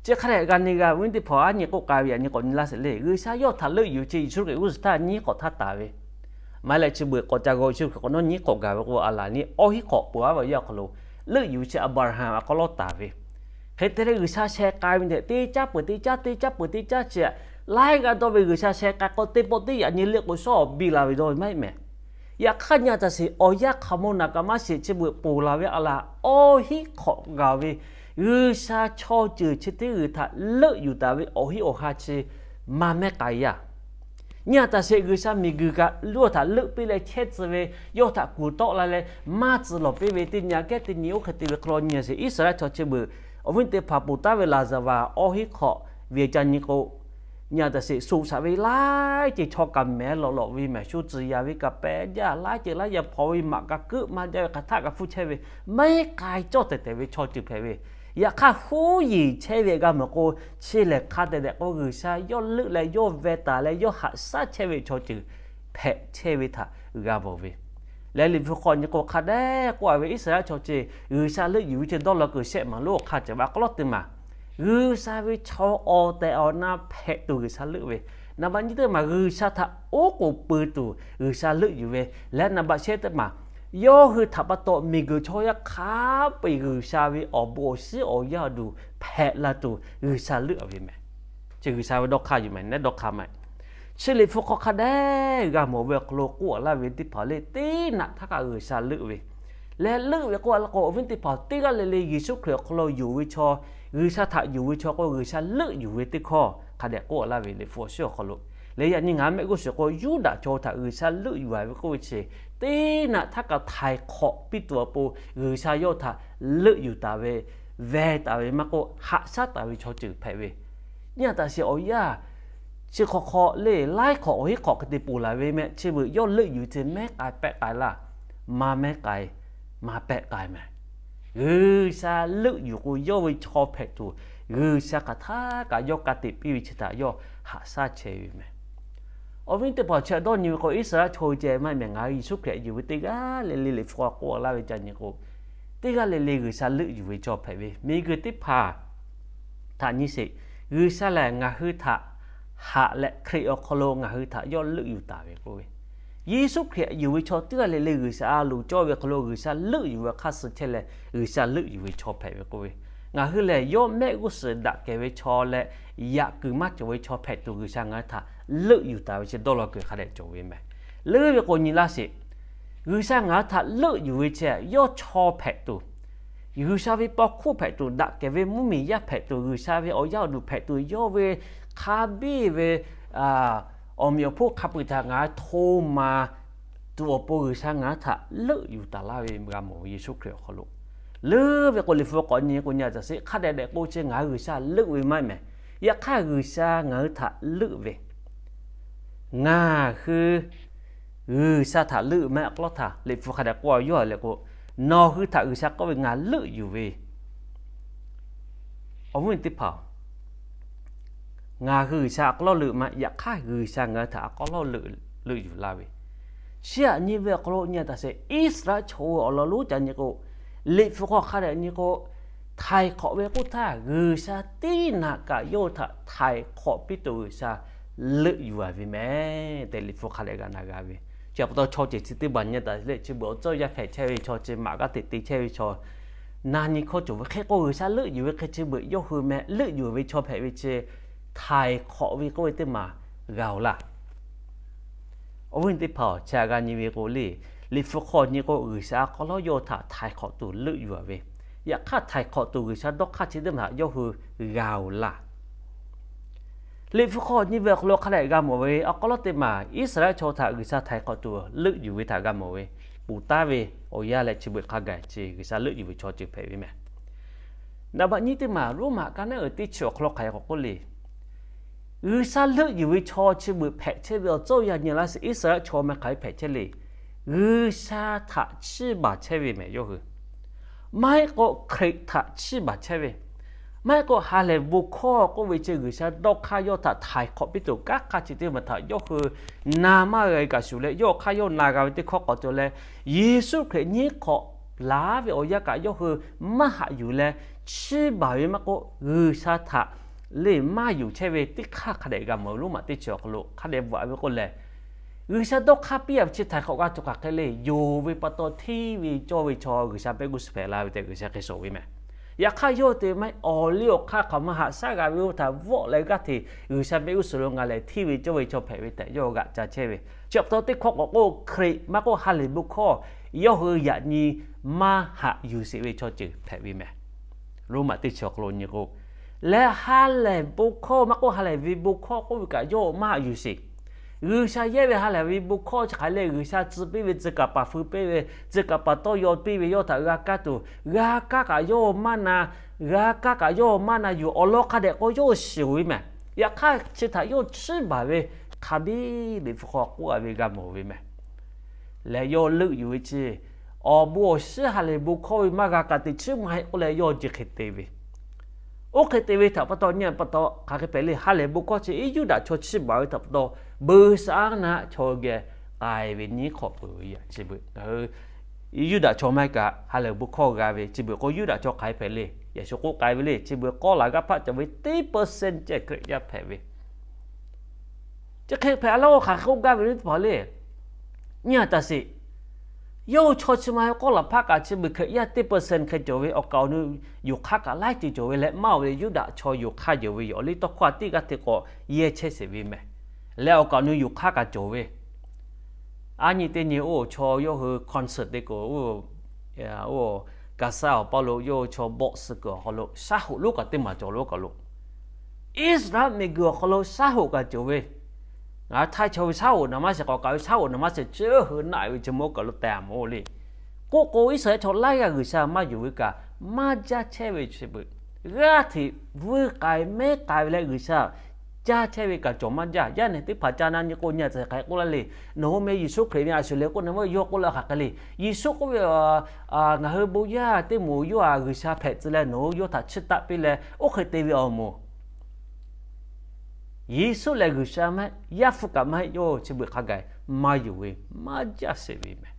Chi hk'a dehꞈ g'a ne g'a ve viˉ teˇ hpaˍ, aˉ nyi k'oˆ k'ai ve yaꞈ nyi k'awꞈ nyi laˇ sheˍ le. G'uiˬsha yawˇ htaꞈ leuˆ yuˬ ve chi Yeˍsuˆ Hkriꞈ g'uˇ suhˍ htaˇ nyiˉ hk'awꞈ htaˇ taˍ ve. Maˇ heˆ leh chi beuꞈ k'awꞈ ca g'aw Yeˍsuˆ Hkriꞈ k'awꞈ nawˉ nyiˉ hk'awꞈ gaˬ ve k'o, a laˬ nyi awˇ hiˉ hk'awꞈ peuˬ aˉ ve awˬ yanˇ hk'aw lo leuˆ yuˬ ve chi Aˍbraˍhanˍ aꞈ k'aw lawˉ taˍ ve. Hk'e te leh G'uiˬsha sheh k'ai ve tehꞈ teˇ caˉ peuˬ teˇ caˉ, teˇ caˉ peuˬ teˇ caˉ chi Laiˉ g'aˇ dawˇ ve G'uiˬsha sheh k'ai k'o, teˇ pawˆ teˇ yaꞈ nyi leuˆ k'o, shawˉ awˬ biˇ la ve dawˇ ve maˇ heˆ mehˍ. Yaꞈ hk'aˇ, nyi a taˍ sheˍ awˬ yanˇ hk'aˬ mawˇ naˍ kaꞈ maˇ shiˍ chi beuꞈ ponˬ la ve a laˬ, awˇ hinˉ hk'awꞈ gaˬ ve G'uiˬsha chaw ceuˬ chi teˇ g'uiˬ htaꞈ leuˆ yuˬ taˍ ve awˬ hinˉ awˬ ha chi maˇ mehˉ k'ai yaˇ. Nyi a taˍ sheˍ, G'uiˬsha miˬguiˬ kaꞈ yawˇ htaꞈ leuˆ piˇ leh chehˇ tcuh ve, yawˇ htaꞈ kuˬ tawˆ la leh maˇ tcuh lawˬ piˇ ve teˇ nyi aꞈ kehˉ teˇ nyi oˇ hk'e te ve hk'aw lo nyi a sheˍ, Iˉsaˍreˍlaˆ chaw chi beuꞈ awˬ viˉ teˇ hpaˍ ponˬ taˍ ve laˍzaˍvaˍ awˇ hinˉ hk'awꞈ ve ca nyi k'o, nyi a taˍ sheˍ, suꞈ shaꞈ ve laiˉ ceuˬ chaw kaꞈ mehˍ lawꞈ lawꞈ ve mehˍ, shu tcuh yaˍ ve kaꞈ pehꞈ jaˇ, laiˉ ceuˬ laiˉ yaꞈ hpaw ve maꞈ kaꞈ keuˆ maˇ jaˇ ve hk'aˬ htaˆ kaꞈ hpfuhˇ chehˇ ve, mehˉ k'ai cawˇ tehˬ tehˬ ve chaw ceuˬ hpehꞈ ve. Yaꞈ hk'aˇ, huˉ yeˬ chehˇ ve g'a mawˬ k'o, chi lehˬ hk'a dehꞈ dehꞈ k'o G'uiˬsha yawˇ leuˆ leh yawˇ veh taˍ leh yawˇ haꞈ shaˉ chehˇ ve chaw ceuˬ hpehꞈ chehˇ ve htaꞈ g'a mawˬ ve. Leh Liꞈ hpu hk'aw nyi k'o, hk'a dehꞈ k'oˆ a ve, Iˉsaˍreˍlaˆ chaw chi G'uiˬsha leuˆ yuˬ ve chi dawˇ law kuiˬ shehˆ maˍ lonˉ awˬ hk'aˇ ceh ve awˬ hk'aw lo teˇ maˬ, G'uiˬsha ve chaw awˬ tehˬ awˬ na hpehꞈ tuˬ G'uiˬsha leuˆ ve. Naˍ baꞈ nyiˇ teˇ maˬ, G'uiˬsha htaꞈ oˉ k'oˍ pui tuˬ G'uiˬsha leuˆ yuˬ ve. Leh naˍ baꞈ shehˆ teˇ maˬ, yawˇ hui htaꞈ pa taw miˬguiˬ chaw yaˇ hk'a peu-eˬ G'uiˬsha ve awˬ bon awˬ shinˉ awˬ yaˇ duˬ hpehꞈ la tuˬ G'uiˬsha leuˆ a ve mehˍ. Chi G'uiˬsha ve dawˇ hk'aˇ yuˬ mehˍ, neˉ dawˇ hk'aˇ maˇ. Chi Liꞈ hpu hk'aw hk'a dehꞈ g'a mawˬ ve awˬ hk'aw lo k'oˆ laˇ ve teˇ hpaˍ lehˬ, teˇ naꞈ htaˇ kaꞈ G'uiˬsha leuˆ ve. Leh leuˆ ve k'oˆ a la k'o, awˬ viˉ teˇ hpaˍ, teˇ g'aˇ le le Yeˍsuˆ Hkriꞈ awˬ hk'aw lo yonˍ ve chaw, G'uiˬsha htaꞈ yonˍ ve chaw k'o, G'uiˬsha leuˆ yuˬ ve teˇ hkawˇ hk'a dehꞈ k'oˆ laˇ ve Liꞈ hpu awˬ shinˉ awˬ hk'aw lo. Leh yaꞈ nyi ngaˬ hui mehˆ g'uˇ suhˍ k'o, Yuˇdaꞈ chaw htaꞈ G'uiˬsha leuˆ yuˬ a ve k'oˆ ve chi, teˇ naꞈ htaˇ kaꞈ htaiˍ hk'awꞈ piˇ tuˬ awˬ pon G'uiˬsha yawˇ htaꞈ leuˆ yuˬ taˍ ve, veh taˍ ve maˇ k'oˆ, haꞈ shaˉ taˍ ve chaw ceuˬ hpehꞈ ve. Nyi a taˍ sheˍ, awˬ yanˇ chi hk'aw hk'aw le laiˉ hk'awꞈ awˬ hinˉ hk'awꞈ hk'e te ponˬ laˬ ve meh, chi beuꞈ yawˇ leuˆ yuˬ ve chi mehˉ k'ai pehˆ k'ai laˇ, maˇ mehˉ k'ai, maˇ pehˆ k'ai meh. G'uiˬsha leuˆ yuˬ k'o, yawˇ ve chaw hpehꞈ tuˬ G'uiˬsha hk'aˬ htaˇ kaꞈ yawˇ ka tiꞈ piˇ ve chi htaꞈ yawˇ haꞈ shaˉ chehˇ ve meh. Awˬ viˉ teˇ hpaˍ, chi htaꞈ dawˇ nyi ve k'o, Iˉsaˍreˍlaˆ chaw hui ceh maˇ heˆ mehˍ, ngaˬ hui Yeˍsuˆ Hkriꞈ yuˬ ve teˇ g'aˇ le le Liꞈ hpu k'oˆ laˇ ve ca nyi k'o, teˇ g'aˇ le le G'uiˬsha leuˆ yuˬ ve chaw hpehꞈ ve. Miˬguiˬ teˇ hpaˍ htaꞈ nyi sheˍ, G'uiˬsha lehˬ ngaˬ hui htaꞈ haꞈ leh Hkriꞈ awˬ hk'aw lo ngaˬ hui htaꞈ yawˇ leuˆ yuˬ taˍ ve k'oˆ ve. Yeˍsuˆ Hkriꞈ yuˬ ve chaw teˇ g'aˇ le le G'uiˬsha a loˍ cawˇ ve hk'aw lo G'uiˬsha leuˆ yuˬ ve hk'aˇ suh chehˇ leh G'uiˬsha leuˆ yuˬ ve chaw hpehꞈ ve k'oˆ ve. Ngaˬ hui lehˬ yawˇ mehˆ g'uˇ suhˍ daꞈ kehˬ ve chaw leh yaꞈ kuiˬ maˇ cawˬ ve chaw hpehꞈ tuˬ G'uiˬsha ngaˬ hui htaꞈ leuˆ yuˬ taˍ ve chi dawˇ law kuiˬ hk'a dehꞈ cawˬ ve meh. Leuˆ ve k'o nyi laˇ sheˍ, G'uiˬsha ngaˬ hui htaꞈ leuˆ yuˬ ve chi yawˇ chaw hpehꞈ tuˬ, G'uiˬsha ve paw hkuˇ hpehꞈ tuˬ, daꞈ kehˬ ve mvuhˇmiˬ yaˇ hpehꞈ tuˬ, G'uiˬsha ve awˬ yaˇ awˬ duˬ hpehꞈ tuˬ, yawˇ ve hk'a biˇ ve awˬ meꞈ awˬ hponˇ hk'a peu-eˬ htaꞈ ngaˬ hui hto maˍ tuˬ awˬ pon G'uiˬsha ngaˬ hui htaꞈ leuˆ yuˬ taˍ laˇ ve g'a mawˬ ve Yeˍsuˆ Hkriꞈ awˬ hk'aw lo. Leuˆ ve k'o Liꞈ hpu k'awꞈ nyi k'o, nyi a taˍ sheˍ, hk'a dehꞈ dehꞈ k'o chi ngaˬ hui G'uiˬsha leuˆ ve maˇ heˆ mehˍ. Yaꞈ hk'aˇ G'uiˬsha ngaˬ hui htaꞈ leuˆ ve, ngaˬ hui G'uiˬsha htaꞈ leuˆ maˇ heˆ k'aw laˇ htaˇ, Liꞈ hpu hk'a dehꞈ k'oˆ a ve yawˇ lehˬ k'o, nawˬ hui htaꞈ G'uiˬsha k'oˆ ve, ngaˬ leuˆ yuˬ ve, awˬ viˉ teˇ hpaˍ, ngaˬ hui G'uiˬsha a k'aw lawˉ leuˆ maˇ, yaꞈ hk'aˇ G'uiˬsha ngaˬ hui htaꞈ a k'aw lawˉ leuˆ yuˬ laˇ ve. Chi htaꞈ nyi ve awˬ hk'aw lo nyi a taˍ sheˍ, Iˉsaˍreˍlaˆ chaw awˬ lawn lonˉ ca nyi k'o, Liꞈ hpu hk'aw hk'a dehꞈ nyi k'o, htaiˍ hk'awꞈ ve k'oˆ htaˇ, G'uiˬsha teˇ naꞈ kaꞈ yawˇ hui htaꞈ htaiˍ hk'awꞈ piˇ tuˬ G'uiˬsha leuˆ yuˬ a ve meh tehꞈ Liꞈ hpu hk'a dehꞈ g'a na g'a ve. Chi pa taw chaw ceuˬ chi teˇ hpaˍ nyi a taˍ lehˬ, chi beuꞈ awˬ tcuhˇ yaˇ hpehꞈ chehˇ ve chaw, chi maꞈ g'aˇ teꞈ te chehˇ ve chaw, na nyi hkawˇ cawˬ ve hk'e k'o, G'uiˬsha leuˆ yuˬ ve hk'e chi beuꞈ yawˇ hui meh leuˆ yuˬ ve chaw hpehꞈ ve chi htaiˍ hk'awꞈ ve k'oˆ ve teˇ maˬ g'a oˬ laˇ. Awˬ viˉ teˇ hpaˍ-oˬ, chi htaꞈ g'a nyi ve k'o le, Liꞈ hpu hk'aw nyi k'o G'uiˬsha a k'aw lawˉ yawˇ htaꞈ htaiˍ hk'awꞈ tuˬ leuˆ yuˬ a ve, yaꞈ hk'aˇ htaiˍ hk'awꞈ tuˬ G'uiˬsha dawˇ hk'aˇ chi teˇ maˬ htaꞈ yawˇ hui g'a oˬ laˇ. Liꞈ hpu hk'aw nyi ve awˬ hk'aw lo hk'a dehꞈ g'a mawˬ ve, a k'aw lawˉ teˇ maˬ Iˉsaˍreˍlaˆ chaw htaꞈ G'uiˬsha htaiˍ hk'awꞈ tuˬ leuˆ yuˬ ve htaꞈ g'a mawˬ ve, ponˬ taˍ ve awˬ yanˇ leh chi beuꞈ hk'a gaˬ chi G'uiˬsha leuˆ yuˬ ve chaw ceuˬ hpehꞈ ve meh. Naˍ baꞈ nyiˇ teˇ maˬ Roˉmaꞈ ka naˉ uiˍ teˇ chi awˬ hk'aw lo hk'aˬ hk'e k'oˆ le, G'uiˬsha leuˆ yuˬ ve chaw chi beuꞈ hpehꞈ chehˇ ve awˬ tcuhˇ yaˇ nyi laˇ sheˍ, Iˉsaˍreˍlaˆ chaw meh hk'aˬ hk'e hpehꞈ chehˇ le. G'uiˬsha htaꞈ chiˇ baˬ chehˇ ve meh yawˇ hui. Maˇ heˆ k'o Hkriꞈ htaꞈ chiˇ baˬ chehˇ ve, maˇ heˆ k'o ha lehˬ bon hkawˇ k'oˆ ve chi G'uiˬsha dawˇ hk'aˇ yawˇ htaꞈ htaiˍ hk'awꞈ piˇ tuˬ kanˉ hk'a chi teˇ maˬ htaꞈ yawˇ hui na maˇ g'a kaꞈ shuˍ leh, yawˇ hk'aˇ yawˇ na g'a ve teˇ hkawˇ k'awꞈ cawˬ leh, Yeˍsuˆ Hkriꞈ nyiˉ hk'awꞈ laˬ ve awˬ yanˇ kaꞈ yawˇ hui maˇ haꞈ yuˬ leh, chiˇ baˬ ve maˇ k'oˆ, G'uiˬsha htaꞈ le maˇ yonˍ chehˇ ve teˇ hk'aˇ hk'a dehꞈ g'a mawˬ ve Roˉmaꞈ teˇ chi awˬ hk'aw lo hk'a dehꞈ bvuhꞈ a ve k'oˆ lehˬ, G'uiˬsha dawˇ hk'aˇ piˇ a ve chi htaiˍ hk'awꞈ g'a tuˬ hk'aˬ hk'e le, yonˍ ve pa taw hteˇ ve cawˇ ve chaw G'uiˬsha pehˇ g'uˇ suhˍ hpehꞈ la ve tehꞈ G'uiˬsha hk'e shawˍ ve meh. Yaꞈ hk'aˇ yawˇ te maˇ heˆ, awˬ liˇ awˬ hk'aˇ hk'aˬ ma haꞈ shaˉ g'a ve oˇ htaꞈ vawˆ leh g'aˇ hteꞈ G'uiˬsha mehˆ g'uˇ suhˍ lo ngaˬ lehˬ hteˇ ve cawˇ ve chaw hpehꞈ ve tehꞈ yawˇ g'aꞈ ca chehˇ ve. Chi pa taw teˇ hkawˇ k'awꞈ k'oˆ, Hkriꞈ maˇ k'oˆ ha lehˬ bon hkawˇ yawˇ hui yaꞈ nyi maˇ haꞈ yuˬ sheˍ ve chaw ceuˬ hpehꞈ ve mehˍ. Roˉmaꞈ teˇ chi awˬ hk'aw lo nyi k'o, leh ha lehˬ bon hkawˇ maˇ k'oˆ ha lehˬ ve bon hkawˇ k'oˆ ve kaꞈ yawˇ maˇ haꞈ yuˬ sheˍ. G'uiˬsha yehˇ ve ha lehˬ ve bon hkawˇ chi hk'aˬ hk'e le, G'uiˬsha tcuh piˇ ve, tcuh kaˍ paˍ feu piˇ ve, tcuh kaˍ paˍ tawˇ yaw piˇ ve yawˇ htaꞈ g'a kaˇ tuˬ, g'a kaˇ kaꞈ yawˇ maˇ na, g'a kaˇ kaꞈ yawˇ maˇ na yuˬ. Awˬ lawn hk'a dehꞈ k'o yawˇ shiˍ ve mehˍ. Yaꞈ hk'aˇ chi htaꞈ yawˇ chiˇ baˬ ve hk'a biˇ liꞈ hpu hk'aw k'oˆ a ve g'a mawˬ ve mehˍ. Leh yawˇ leuˆ yuˬ ve chi, awˬ bon awˬ shinˉ ha lehˬ bon hkawˇ ve maˇ g'a kaꞈ teꞈ chiˉ maˇ heˆ k'oˆ leh yawˇ ji hk'e te ve. Oˇ hk'e te ve htaꞈ pa taw nyi pa taw hk'aˬ hk'e hpehꞈ le, ha lehˬ bon hkawˇ chi iˉ Yuˇdaꞈ chaw chiˇ baˬ ve htaꞈ pa taw, beuꞈ shaˉ naˆ chaw geh k'ai ve nyiˉ hk'awꞈ peuˬ ve yaꞈ chi beuꞈ ngaˬ hui Yuˇdaꞈ chaw maˇ heˆ kaꞈ ha lehˬ bon hkawˇ g'a ve chi beuꞈ k'o Yuˇdaꞈ chaw hk'aˬ hk'e hpehꞈ le. Yaꞈ shu k'oˆ k'ai ve le, chi beuꞈ k'awˇ laˬ g'aˇ hpaˆ cawˬ ve teˇ percent ceh Hkriꞈ yaˇ hpehꞈ ve. Chi hk'e hpehꞈ a laˇ k'o hk'aˬ hk'e k'oˆ gaˇ ve le teˇ hpaˍ le. Nyi a taˍ sheˍ. Yawˇ hui chaw chi ma ve k'awˇ laˬ hpaˆ kaꞈ chi beuꞈ Hkriꞈ yaˇ teˇ percent hk'e cawˬ ve, awˬ kaˍ awˬ nu yuˬ hk'aˇ kaꞈ laiˉ ceuˬ cawˬ ve leh maˇ oˬ ve Yuˇdaꞈ chaw yuˬ hk'aˇ yonˍ ve yoˬ. Awˬ liˇ tawˇ hkawˇ a tiˉ g'aˇ hteꞈ k'awꞈ yehˇ chehˇ sheˍ ve mehˍ. Leh awˬ kaˍ awˬ nu yuˬ hk'aˇ kaꞈ cawˬ ve, a nyi teˇ nyi oˇ chaw yawˇ hui concert te k'o, oˇ Gaˍsaˆ awˬ paˇ lo yawˇ hui chaw bawˆ suh kuiˬ awˬ hk'aw lo shaˉ hoꞈ lonˉ kaꞈ teˇ maˬ cawˬ lo oˇ kaˬ lo, Iˉsaˍreˍlaˆ miˬguiˬ awˬ hk'aw lo shaˉ hoꞈ kaꞈ cawˬ ve, ngaˬ hui htaiˇ chaw ve shaˉ hoꞈ naˍ maˇ shehˍ k'awꞈ kaꞈ ve shaˉ hoꞈ naˍ maˇ shehˍ chi hui naˆ ve chi mawˇ kaˬ lo tehꞈ a mawˬ le. K'oˆ k'o Iˉsaˍreˍlaˆ chaw laiˉ g'aˇ G'uiˬsha maˇ yonˍ ve kaꞈ maˇ jaˇ chehˇ ve chi beuꞈ, g'aˇ hteꞈ vuiˇ k'ai mehˉ k'ai ve leh G'uiˬsha jaˇ chehˇ ve kaꞈ cawˬ maˇ jaˇ. Yaˇ nehˬ teˇ hpaˍ ca na nyi k'o nyi a tcuh hk'aˬ hk'e k'oˆ laˇ le. Nawˬ hui meh Yeˍsuˆ Hkriꞈ ve a shuˍ leh k'oˆ na maˇ yawˇ k'oˆ la hk'aˬ hk'e le. Yeˍsuˆ k'oˆ ve, ngaˬ hui bon yaˇ teˇ moˍ yawˇ a G'uiˬsha hpehꞈ tcuh leh nawˬ hui yawˇ htaꞈ chiˇ taˆ piˇ leh oˇ hk'e te ve awˬ moˍ Yeˍsuˆ lehˬ G'uiˬsha maˇ heˆ, Yaˇ hpfuhˇ kaꞈ maˇ heˆ, yawˇ chi beuꞈ hk'a gaˬ maˇ yonˍ ve, maˇ jaˇ sheˍ ve mehˍ.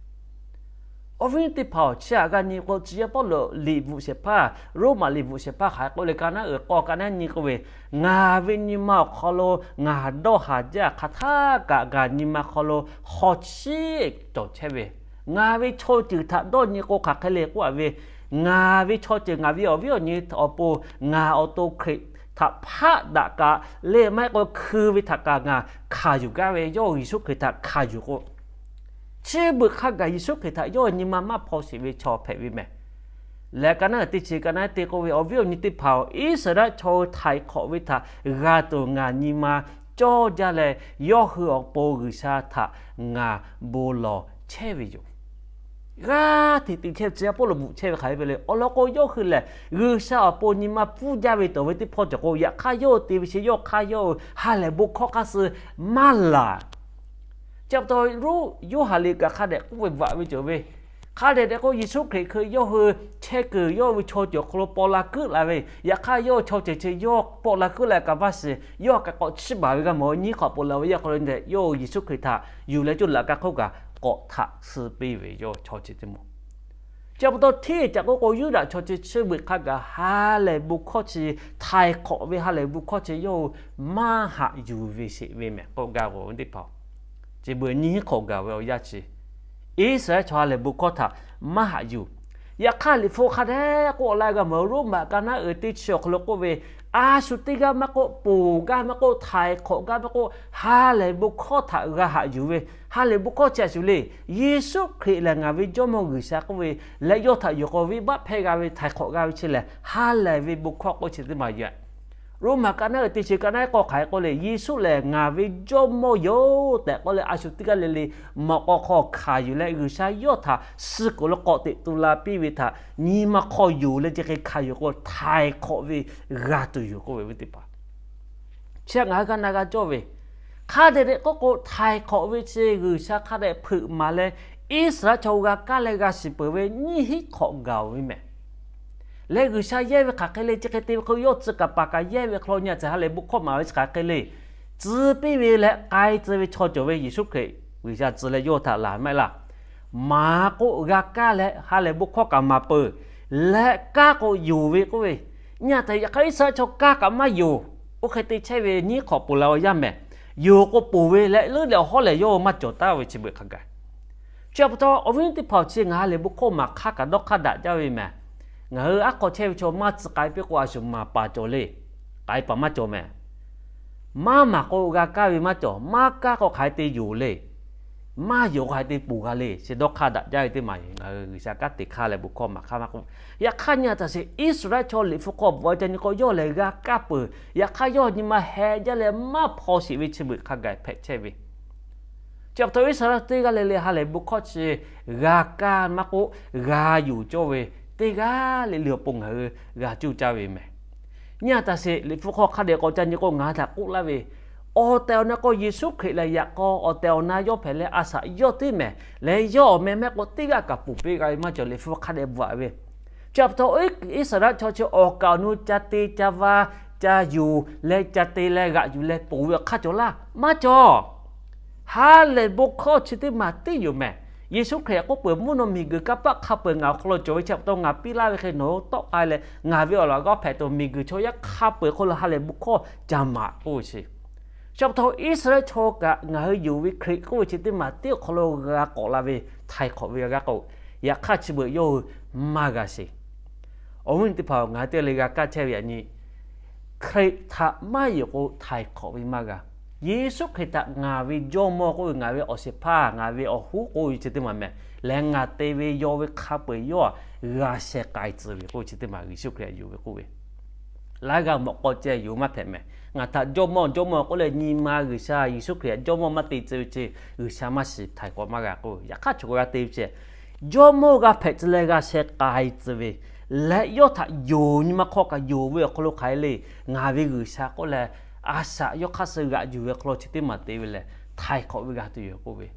Awˬ viˉ teˇ hpaˍ-oˬ, chi htaꞈ g'a nyi k'o, tcuh yaˇ Pawˇluꞈ liꞈ bvuhꞈ shehˍ hpaˇ, Roˉmaꞈ liꞈ bvuhꞈ shehˍ hpaˇ hk'aˬ hk'e k'oˆ le, ka naˉ uiˍ k'awˇ ka naˉ nyi k'oˆ ve, ngaˬ ve nyi ma awˬ hk'aw lo ngaˬ dawˇ haˍ jaˇ hk'aˬ htaˇ kaꞈ ngaˬ nyi ma hk'aw lo hk'aw chiˇ cawˬ chehˇ ve, ngaˬ ve chaw ceuˬ htaꞈ dawˇ nyi k'o hk'aˬ hk'e le k'oˆ a ve, ngaˬ ve chaw ceuˬ ngaˬ ve awˬ viˉ awˬ nyi awˬ pon ngaˬ awˬ to Hkriꞈ htaꞈ hpaˆ daꞈ kaꞈ le maˇ heˆ k'o hkui ve htaꞈ kaꞈ ngaˬ hkanˍ yuˬ gaˇ ve, yawˇ Yeˍsuˆ Hkriꞈ htaꞈ hkanˍ yuˬ k'o, chi beuꞈ hk'a gaˬ Yeˍsuˆ Hkriꞈ htaꞈ yawˇ nyi ma maˇ hpaw sheˍ ve chaw hpehꞈ ve mehˍ. Leh ka naˉ uiˍ teˇ chi ka naˉ te k'oˆ ve, awˬ viˉ awˬ nyi teˇ hpaˍ-oˬ, Iˉsaˍreˍlaˆ chaw htaiˍ hk'awꞈ ve htaꞈ g'a tuˬ ngaˬ nyi ma cawˇ jaˇ leh, yawˇ hui awˬ pon G'uiˬsha htaꞈ ngaˬ bon lawˬ chehˇ ve yoˬ. G'aˇ hteꞈ teꞈ chehˇ ve tcuh yaˇ Pawˇluꞈ bvuhꞈ chehˇ ve hk'aˬ hk'e ve le. Awˬ lawn k'o, yawˇ hui lehˬ G'uiˬsha awˬ pon nyi ma pfuhˇ jaˇ ve tawˍ ve teˇ hpawˇ cawˬ k'o, yaꞈ hk'aˇ yawˇ hui te ve chi yawˇ hk'aˇ yawˇ hui ha lehˬ bon hkawˇ hk'aˇ suh maˇ laˬ. Chi pa taw Yoˇhanˬ liꞈ kaꞈ hk'a dehꞈ k'oˆ ve bvuhꞈ ve cawˬ ve, hk'a dehꞈ dehꞈ k'o Yeˍsuˆ Hkriꞈ hkui yawˇ hui chehˇ kuiˬ yawˇ ve chaw ceuˬ awˬ hk'aw lo paw la keuˆ la ve, yaꞈ hk'aˇ yawˇ hui chaw ceuˬ chi yawˇ paw la keuˆ la kaꞈ maˇ shiˍ, yawˇ kaꞈ k'awꞈ chiˇ baˬ ve g'a mawˬ ve nyiˇ hk'awꞈ ponˬ la ve yaˇ hk'aw lo tehꞈ yawˇ hui Yeˍsuˆ Hkriꞈ htaꞈ yuˬ leh coˇ laꞈ ka hk'oˆ kaꞈ k'awꞈ htaꞈ suh piˇ ve yawˇ chaw ceuˬ teˇ moˍ. Chi pa taw hteˇ caꞈ k'oˆ k'o, Yuˇdaꞈ chaw chi chi beuꞈ hk'a gaˬ ha lehˬ bon hkawˇ chi, htaiˍ hk'awꞈ ve ha lehˬ bon hkawˇ chi yawˇ hui maˇ haꞈ yuˬ ve sheˍ ve mehˍ k'oˆ gaˇ k'o teˇ hpaˍ-oˬ, chi beuꞈ nyiˇ hk'awꞈ gaˬ ve awˬ yanˇ chi Iˉsaˍreˍlaˆ chaw ha lehˬ bon hkawˇ htaꞈ maˇ haꞈ yuˬ. Yaꞈ hk'aˇ liꞈ hpu hk'a dehꞈ k'oˆ laˇ g'a mawˬ, Roˉmaꞈ ka naˉ uiˍ teˇ chi awˬ hk'aw lo k'oˆ ve, a shu teˇ g'aˇ maˇ k'oˆ, ponˬ g'aˇ maˇ k'oˆ, htaiˍ hk'awꞈ g'aˇ maˇ k'oˆ, ha lehˬ bon hkawˇ htaꞈ g'a haꞈ yuˬ ve, ha lehˬ bon hkawˇ chi a shu le, Yeˍsuˆ Hkriꞈ lehˬ ngaˬ ve Jawˇmawˇ G'uiˬsha k'oˆ ve leh yawˇ htaꞈ yuˬ k'o venˇbaˆ hpehˇ g'a ve, htaiˍ hk'awꞈ g'a ve chi lehˬ ha lehˬ ve bon hkawˇ k'oˆ chi teˇ maˬ yoˬ. Roˉmaꞈ ka naˉ uiˍ teˇ chi ka naˉ k'awˇ hk'aˬ hk'e k'oˆ le, Yeˍsuˆ lehˬ ngaˬ ve Jawˇmawˇ yoˬ tehꞈ k'oˆ leh a shu teˇ g'aˇ le le mawꞈ k'aw hk'aw hkanˍ yuˬ leh G'uiˬsha yawˇ htaꞈ suh kuiˬ lo k'awꞈ teꞈ tu la piˇ ve htaꞈ nyi ma hk'aw yonˍ leh chi hk'e hkanˍ yuˬ k'o, htaiˍ hk'awꞈ ve g'a tuˬ yoˬ k'oˆ ve ve teˇ hpaˍ. Chi ngaˬ hui g'a na g'a cawˇ ve, hk'a dehꞈ dehꞈ k'oˆ k'o, htaiˍ hk'awꞈ ve chi G'uiˬsha hk'a dehꞈ hpeuꞈ maˍ leh Iˉsaˍreˍlaˆ chaw g'a kaˇ leh g'a shiˍ peuˬ ve nyiˇ hinˉ hk'awꞈ gaˬ ve mehˍ. Leh G'uiˬsha yehˇ ve hk'aˬ hk'e le, chi hk'e te ve hk'e yawˇ tcuh kaˍ paˍ kaꞈ yehˇ ve hk'aw lo nyi a tcuh hk'aˬ hk'e le, tcuh piˇ ve leh k'ai tcuh ve chaw cawˬ ve Yeˍsuˆ Hkriꞈ G'uiˬsha tcuh leh yawˇ htaꞈ laˬ maˇ heˆ laˇ. Maˍ k'o g'a kaˇ leh ha lehˬ bon hkawˇ kaꞈ maˍ peuˬ, leh kaˇ k'o yonˍ ve k'oˆ ve, nyi a htaꞈ yaꞈ hk'aˇ Iˉsaˍreˍlaˆ chaw kaˇ kaꞈ maˇ yonˍ. Oˇ hk'e te chehˇ ve nyiˇ hk'awꞈ ponˬ la awˬ yanˇ mehˍ. Yonˍ k'o ponˬ ve leh leuˉ leh awˬ hawˉ lehˬ yawˇ maˇ cawˬ taˍ ve chi beuꞈ hk'a gaˬ. Chi pa taw awˬ viˉ teˇ hpaˍ-oˬ, chi ngaˬ ha lehˬ bon hkawˇ maˍ hk'aˇ kaꞈ dawˇ hk'aˇ daꞈ jaˇ ve mehˍ. Ngaˬ hui aˉ hk'aw chehˇ ve chaw maˇ tcuh k'ai piˇ k'o, a shuˍ maˍ paˍ cawˬ le. K'ai paˍ maˇ cawˬ mehˍ. Maˇ maˍ k'o g'a kaˇ ve maˇ cawˬ, maˇ kaˇ k'o hk'aˬ hk'e te yonˍ le. Maˇ yonˍ k'o hk'aˬ hk'e te ponˬ g'a le. Chi dawˇ hk'aˇ daꞈ jaˇ ve teˇ maˬ, ngaˬ hui G'uiˬsha kanˉ te hk'aˇ leh bon hkawˇ maˍ hk'aˇ maˇ k'oˆ. Yaꞈ hk'aˇ nyi a taˍ sheˍ, Iˉsaˍreˍlaˆ chaw Liꞈ hpu hk'aw bvuhꞈ ca nyi k'o, yawˇ lehˬ g'a kaˇ peuˬ. Yaꞈ hk'aˇ yawˇ nyi ma heh jaˇ leh maˇ hpaw sheˍ ve chi beuꞈ hk'a gaˬ hpehꞈ chehˇ ve. Chi pa taw Iˉsaˍreˍlaˆ teˇ g'aˇ le le ha lehˬ bon hkawˇ chi g'a kaˇ maˇ k'oˆ, g'a yonˍ cawˇ ve teˇ g'aˇ le le awˬ pon ngaˬ hui g'a cuˇ caˇ ve mehˍ. Nyi a taˍ sheˍ, Liꞈ hpu hk'aw hk'a dehꞈ k'awꞈ ca nyi k'o, ngaˬ hui htaꞈ k'oˆ laˇ ve, awˬ tehˬ awˬ na k'o Yeˍsuˆ Hkriꞈ lehˬ yaꞈ k'aw awˬ tehˬ awˬ na yawˇ hpehꞈ leh, a shaꞈ yawˇ teˇ mehˍ leh, yawˇ awˬ meh mehˆ k'o teˇ g'aˇ kaꞈ ponˬ piˇ g'a ve maˇ cawˬ. Liꞈ hpu hk'a dehꞈ bvuhꞈ ve. Chi pa taw Iˉsaˍreˍlaˆ chaw chi awˬ kaˍ awˬ nu ca te ca va, ca yonˍ leh ca te leh g'aꞈ yuˬ leh ponˬ ve awˬ hk'aˇ cawˬ laˇ maˇ cawˬ. Ha lehˬ bon hkawˇ chi teˇ maˬ tiˉ yoˬ mehˍ. Yeˍsuˆ Hkriꞈ k'oˆ peuˬ, mvuhˇ naw miˬguiˬ kanˇ paˆ hk'a peuˬ ngaˬ awˬ hk'aw lo cawˬ ve, chi pa taw ngaˬ piˇ laˇ ve hk'e nawˬ hui tawˆ k'ai leh, ngaˬ ve awˬ laꞈ g'awˇ hpehꞈ tuˬ miˬguiˬ chaw yaˇ hk'a peuˬ hk'aw lo ha lehˬ bon hkawˇ ca maˍ k'oˆ ve chi. Chi pa taw Iˉsaˍreˍlaˆ chaw kaꞈ ngaˬ hui yonˍ ve Hkriꞈ k'oˆ ve chi teˇ maˬ tiˉ awˬ hk'aw lo g'a k'awꞈ la ve htaiˍ hk'awꞈ ve g'a k'o, yaꞈ hk'aˇ chi beuꞈ yawˇ hui maˇ g'a sheˍ. Awˬ viˉ teˇ hpaˍ, ngaˬ hui teˇ g'aˇ le g'a kaˇ chehˇ ve yaꞈ nyi, Hkriꞈ htaꞈ maˇ yonˍ k'o htaiˍ hk'awꞈ ve maˇ g'a. Yeˍsuˆ Hkriꞈ htaꞈ ngaˬ ve Jawˇmawˇ k'oˆ ve, ngaˬ ve awˬ shehˍ hpaˇ, ngaˬ ve awˬ hoˉ k'oˆ ve chi teˇ maˬ mehˍ leh, ngaˬ te ve yaw ve hk'a peu-eˬ yawˇ g'a sheh k'ai tcuh ve k'oˆ ve chi teˇ maˬ Yeˍsuˆ Hkriꞈ htaꞈ yonˍ ve k'oˆ ve. Laiˉ g'aˇ mawꞈ k'aw ceh yonˍ maˇ hpehꞈ mehˍ. Ngaˬ htaꞈ Jawˇmawˇ, Jawˇmawˇ k'oˆ leh nyi ma G'uiˬsha Yeˍsuˆ Hkriꞈ htaꞈ Jawˇmawˇ maˇ te tcuh ve chi G'uiˬsha maˇ shiˍ htaiˍ hk'awꞈ maˇ g'a k'o, yaꞈ hk'aˇ chaw k'o g'a te ve chi Jawˇmawˇ g'a hpehꞈ tcuh leh g'a sheh k'ai tcuh ve leh, yawˇ htaꞈ yonˍ nyi ma hk'aw kaꞈ yonˍ ve awˬ hk'aw lo hk'aˬ hk'e le, ngaˬ ve G'uiˬsha k'oˆ leh a shaꞈ yawˇ hk'aˇ suh g'aꞈ yuˬ ve awˬ hk'aw lo chi teˇ maˬ te ve leh htaiˍ hk'awꞈ ve g'a tuˬ yoˬ k'oˆ ve.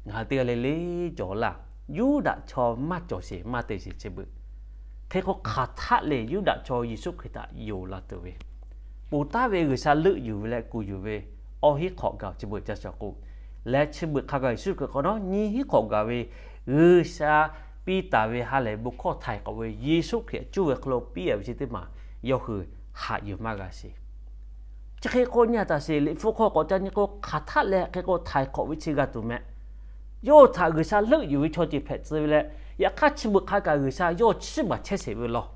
Ngaˬ hui teˇ g'aˇ le le cawˬ laˇ. Yuˇdaꞈ chaw maˇ cawˬ sheˍ maˇ te sheˍ chi beuꞈ. Hk'e k'o hk'aˬ htaˆ le Yuˇdaꞈ chaw Yeˍsuˆ Hkriꞈ htaꞈ yonˍ la tuˬ ve, ponˬ taˍ ve G'uiˬsha leuˆ yuˬ ve leh kuˬ yuˬ ve awˬ hiˉ hk'awꞈ gaˬ chi beuꞈ ca shaˍ k'o, leh chi beuꞈ hk'a gaˬ Yeˍsuˆ Hkriꞈ hk'awꞈ nawˉ nyiˇ hiˉ hk'awꞈ gaˬ ve G'uiˬsha piˇ taˍ ve ha lehˬ bon hkawˇ htaiˍ hk'awꞈ ve Yeˍsuˆ Hkriꞈ cuˇ ve hk'aw lo piˇ a ve chi teˇ maˬ yawˇ hui haꞈ yuˬ maˇ g'a sheˍ. Chi hk'e k'o nyi a taˍ sheˍ, Liꞈ hpu hk'aw k'awꞈ ca nyi k'o, hk'aˬ htaˆ leh hk'e k'o htaiˍ hk'awꞈ ve chi g'a tuˬ meh. Yawˇ htaꞈ G'uiˬsha leuˆ yuˬ ve chaw ceuˬ hpehꞈ tcuh ve leh, yaꞈ hk'aˇ chi beuꞈ hk'a kaꞈ G'uiˬsha yawˇ chiˇ baˬ chehˇ sheˍ ve law.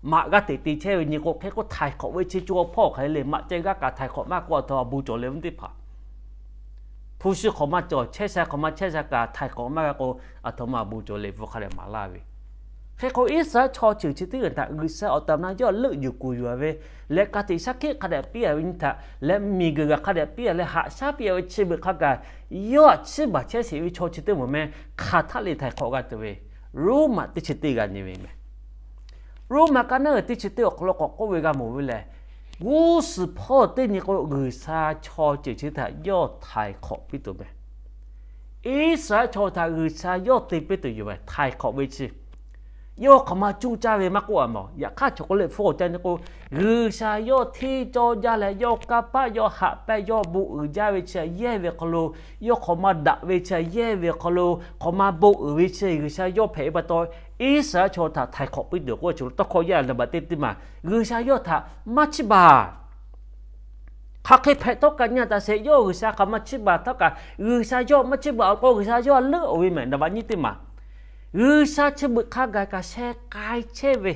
Maꞈ g'a teꞈ te chehˇ ve nyi k'o, hk'e k'o htaiˍ hk'awꞈ ve chi co hpawˇ hk'aˬ hk'e le, maꞈ ceh g'aˇ kaꞈ htaiˍ hk'awꞈ maˇ k'o a htoꞈ ma bon cawˬ le ve teˇ hpaˍ. Hpu shi hk'awꞈ ma cawˬ, chehˇ sha hk'awꞈ ma chehˇ sha kaꞈ htaiˍ hk'awꞈ maˇ g'a k'o, a htoꞈ ma bon cawˬ le, hpu hk'a dehꞈ maˍ laˇ ve. Hk'e k'o Iˉsaˍreˍlaˆ chaw ceuˬ chi teˇ g'aˇ htaꞈ G'uiˬsha awˬ tehˬ awˬ na yawˇ leuˆ yuˬ kuˬ yuˬ a ve leh, ka tiꞈ shaˉ hkiˆ hk'a dehꞈ piˇ a ve nyi htaꞈ leh, miˬguiˬ g'aꞈ hk'a dehꞈ piˇ a leh haꞈ shaˉ piˇ a ve chi beuꞈ hk'a kaꞈ, yawˇ htaꞈ chiˇ baˬ chehˇ sheˍ ve chaw chi teˇ moˍ meh hk'aˬ htaˆ le htaiˍ hk'awꞈ g'a tuˬ ve, Roˉmaꞈ teˇ chi teˇ g'a nyi ve meh. Roˉmaꞈ ka naˉ uiˍ teˇ chi teˇ awˬ hk'aw lo k'awꞈ k'oˆ ve g'a mawˬ ve lehˬ, g'uˇ suhˍ hpawˇ teˇ nyi k'o G'uiˬsha chaw ceuˬ chi htaꞈ yawˇ htaiˍ hk'awꞈ piˇ tuˬ meh. Iˉsaˍreˍlaˆ chaw htaꞈ G'uiˬsha yawˇ te piˇ tuˬ yoˬ meh, htaiˍ hk'awꞈ ve chi. Yawˇ hk'aˬ ma cuˇ caˇ ve maˇ k'oˆ a mawˬ. Yaꞈ hk'aˇ chaw k'o leh hpu k'awꞈ ca nyi k'o, G'uiˬsha yawˇ hteˇ cawˇ jaˇ leh yawˇ kanˇ paˆ yawˇ haꞈ pehnˇ yawˇ bon uiˍ jaˇ ve chi yehˇ ve hk'aw lo, yawˇ hk'aˬ ma daꞈ ve chi yehˇ ve hk'aw lo, hk'aˬ ma bon uiˍ ve chi G'uiˬsha yawˇ hpehꞈ ve pa taw, Iˉsaˍreˍlaˆ chaw htaꞈ htaiˍ hk'awꞈ piˇ tuˬ k'oˆ ve chi tawˇ hkawˇ yaˇ number teˇ teˇ maˬ, G'uiˬsha yawˇ htaꞈ maˇ chiˇ baˬ. Hk'aˬ hk'e hpehꞈ htawˇ kaꞈ nyi a taˍ sheˍ, yawˇ G'uiˬsha hk'aˬ ma chiˇ baˬ htawˇ kaꞈ, G'uiˬsha yawˇ maˇ chiˇ baˬ awˬ k'o G'uiˬsha yawˇ leuˆ oˬ ve meh number nyiˇ teˇ maˬ. G'uiˬsha chi beuꞈ hk'a gaˬ kaꞈ sheh k'ai chehˇ ve,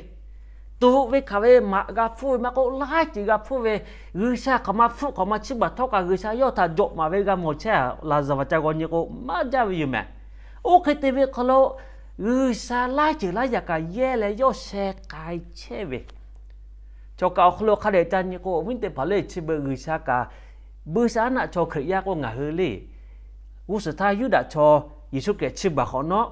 tuꞈ ve hkanˍ ve maꞈ g'a hpfuhˇ ve maˇ k'oˆ, laiˉ ceuˬ g'a hpfuhˇ ve, G'uiˬsha hk'aˬ ma hpfuhˆ hk'aˬ ma chiˇ baˬ htawˇ kaꞈ G'uiˬsha yawˇ htaꞈ jawꞈ maˍ ve g'a mawˬ chehˇ a laˍzaˍvaˍ ca g'aw nyi k'o maˇ jaˇ ve yoˬ meh. Oˇ hk'e te ve hk'aw lo G'uiˬsha laiˉ ceuˬ laiˉ yaꞈ kaꞈ yehˇ leh yawˇ sheh k'ai chehˇ ve, chaw kaꞈ awˬ hk'aw lo hk'a dehꞈ ca nyi k'o, awˬ viˉ teˇ hpaˍ le chi beuꞈ G'uiˬsha kaꞈ, buiˇshaˆaˉnaˆ chaw Hkriꞈ yaˇ k'o ngaˬ hui le, g'uˇ suhˍ htaˇ Yuˇdaꞈ chaw Yeˍsuˆ Hkriꞈ chiˇ baˬ hk'awꞈ nawˉ,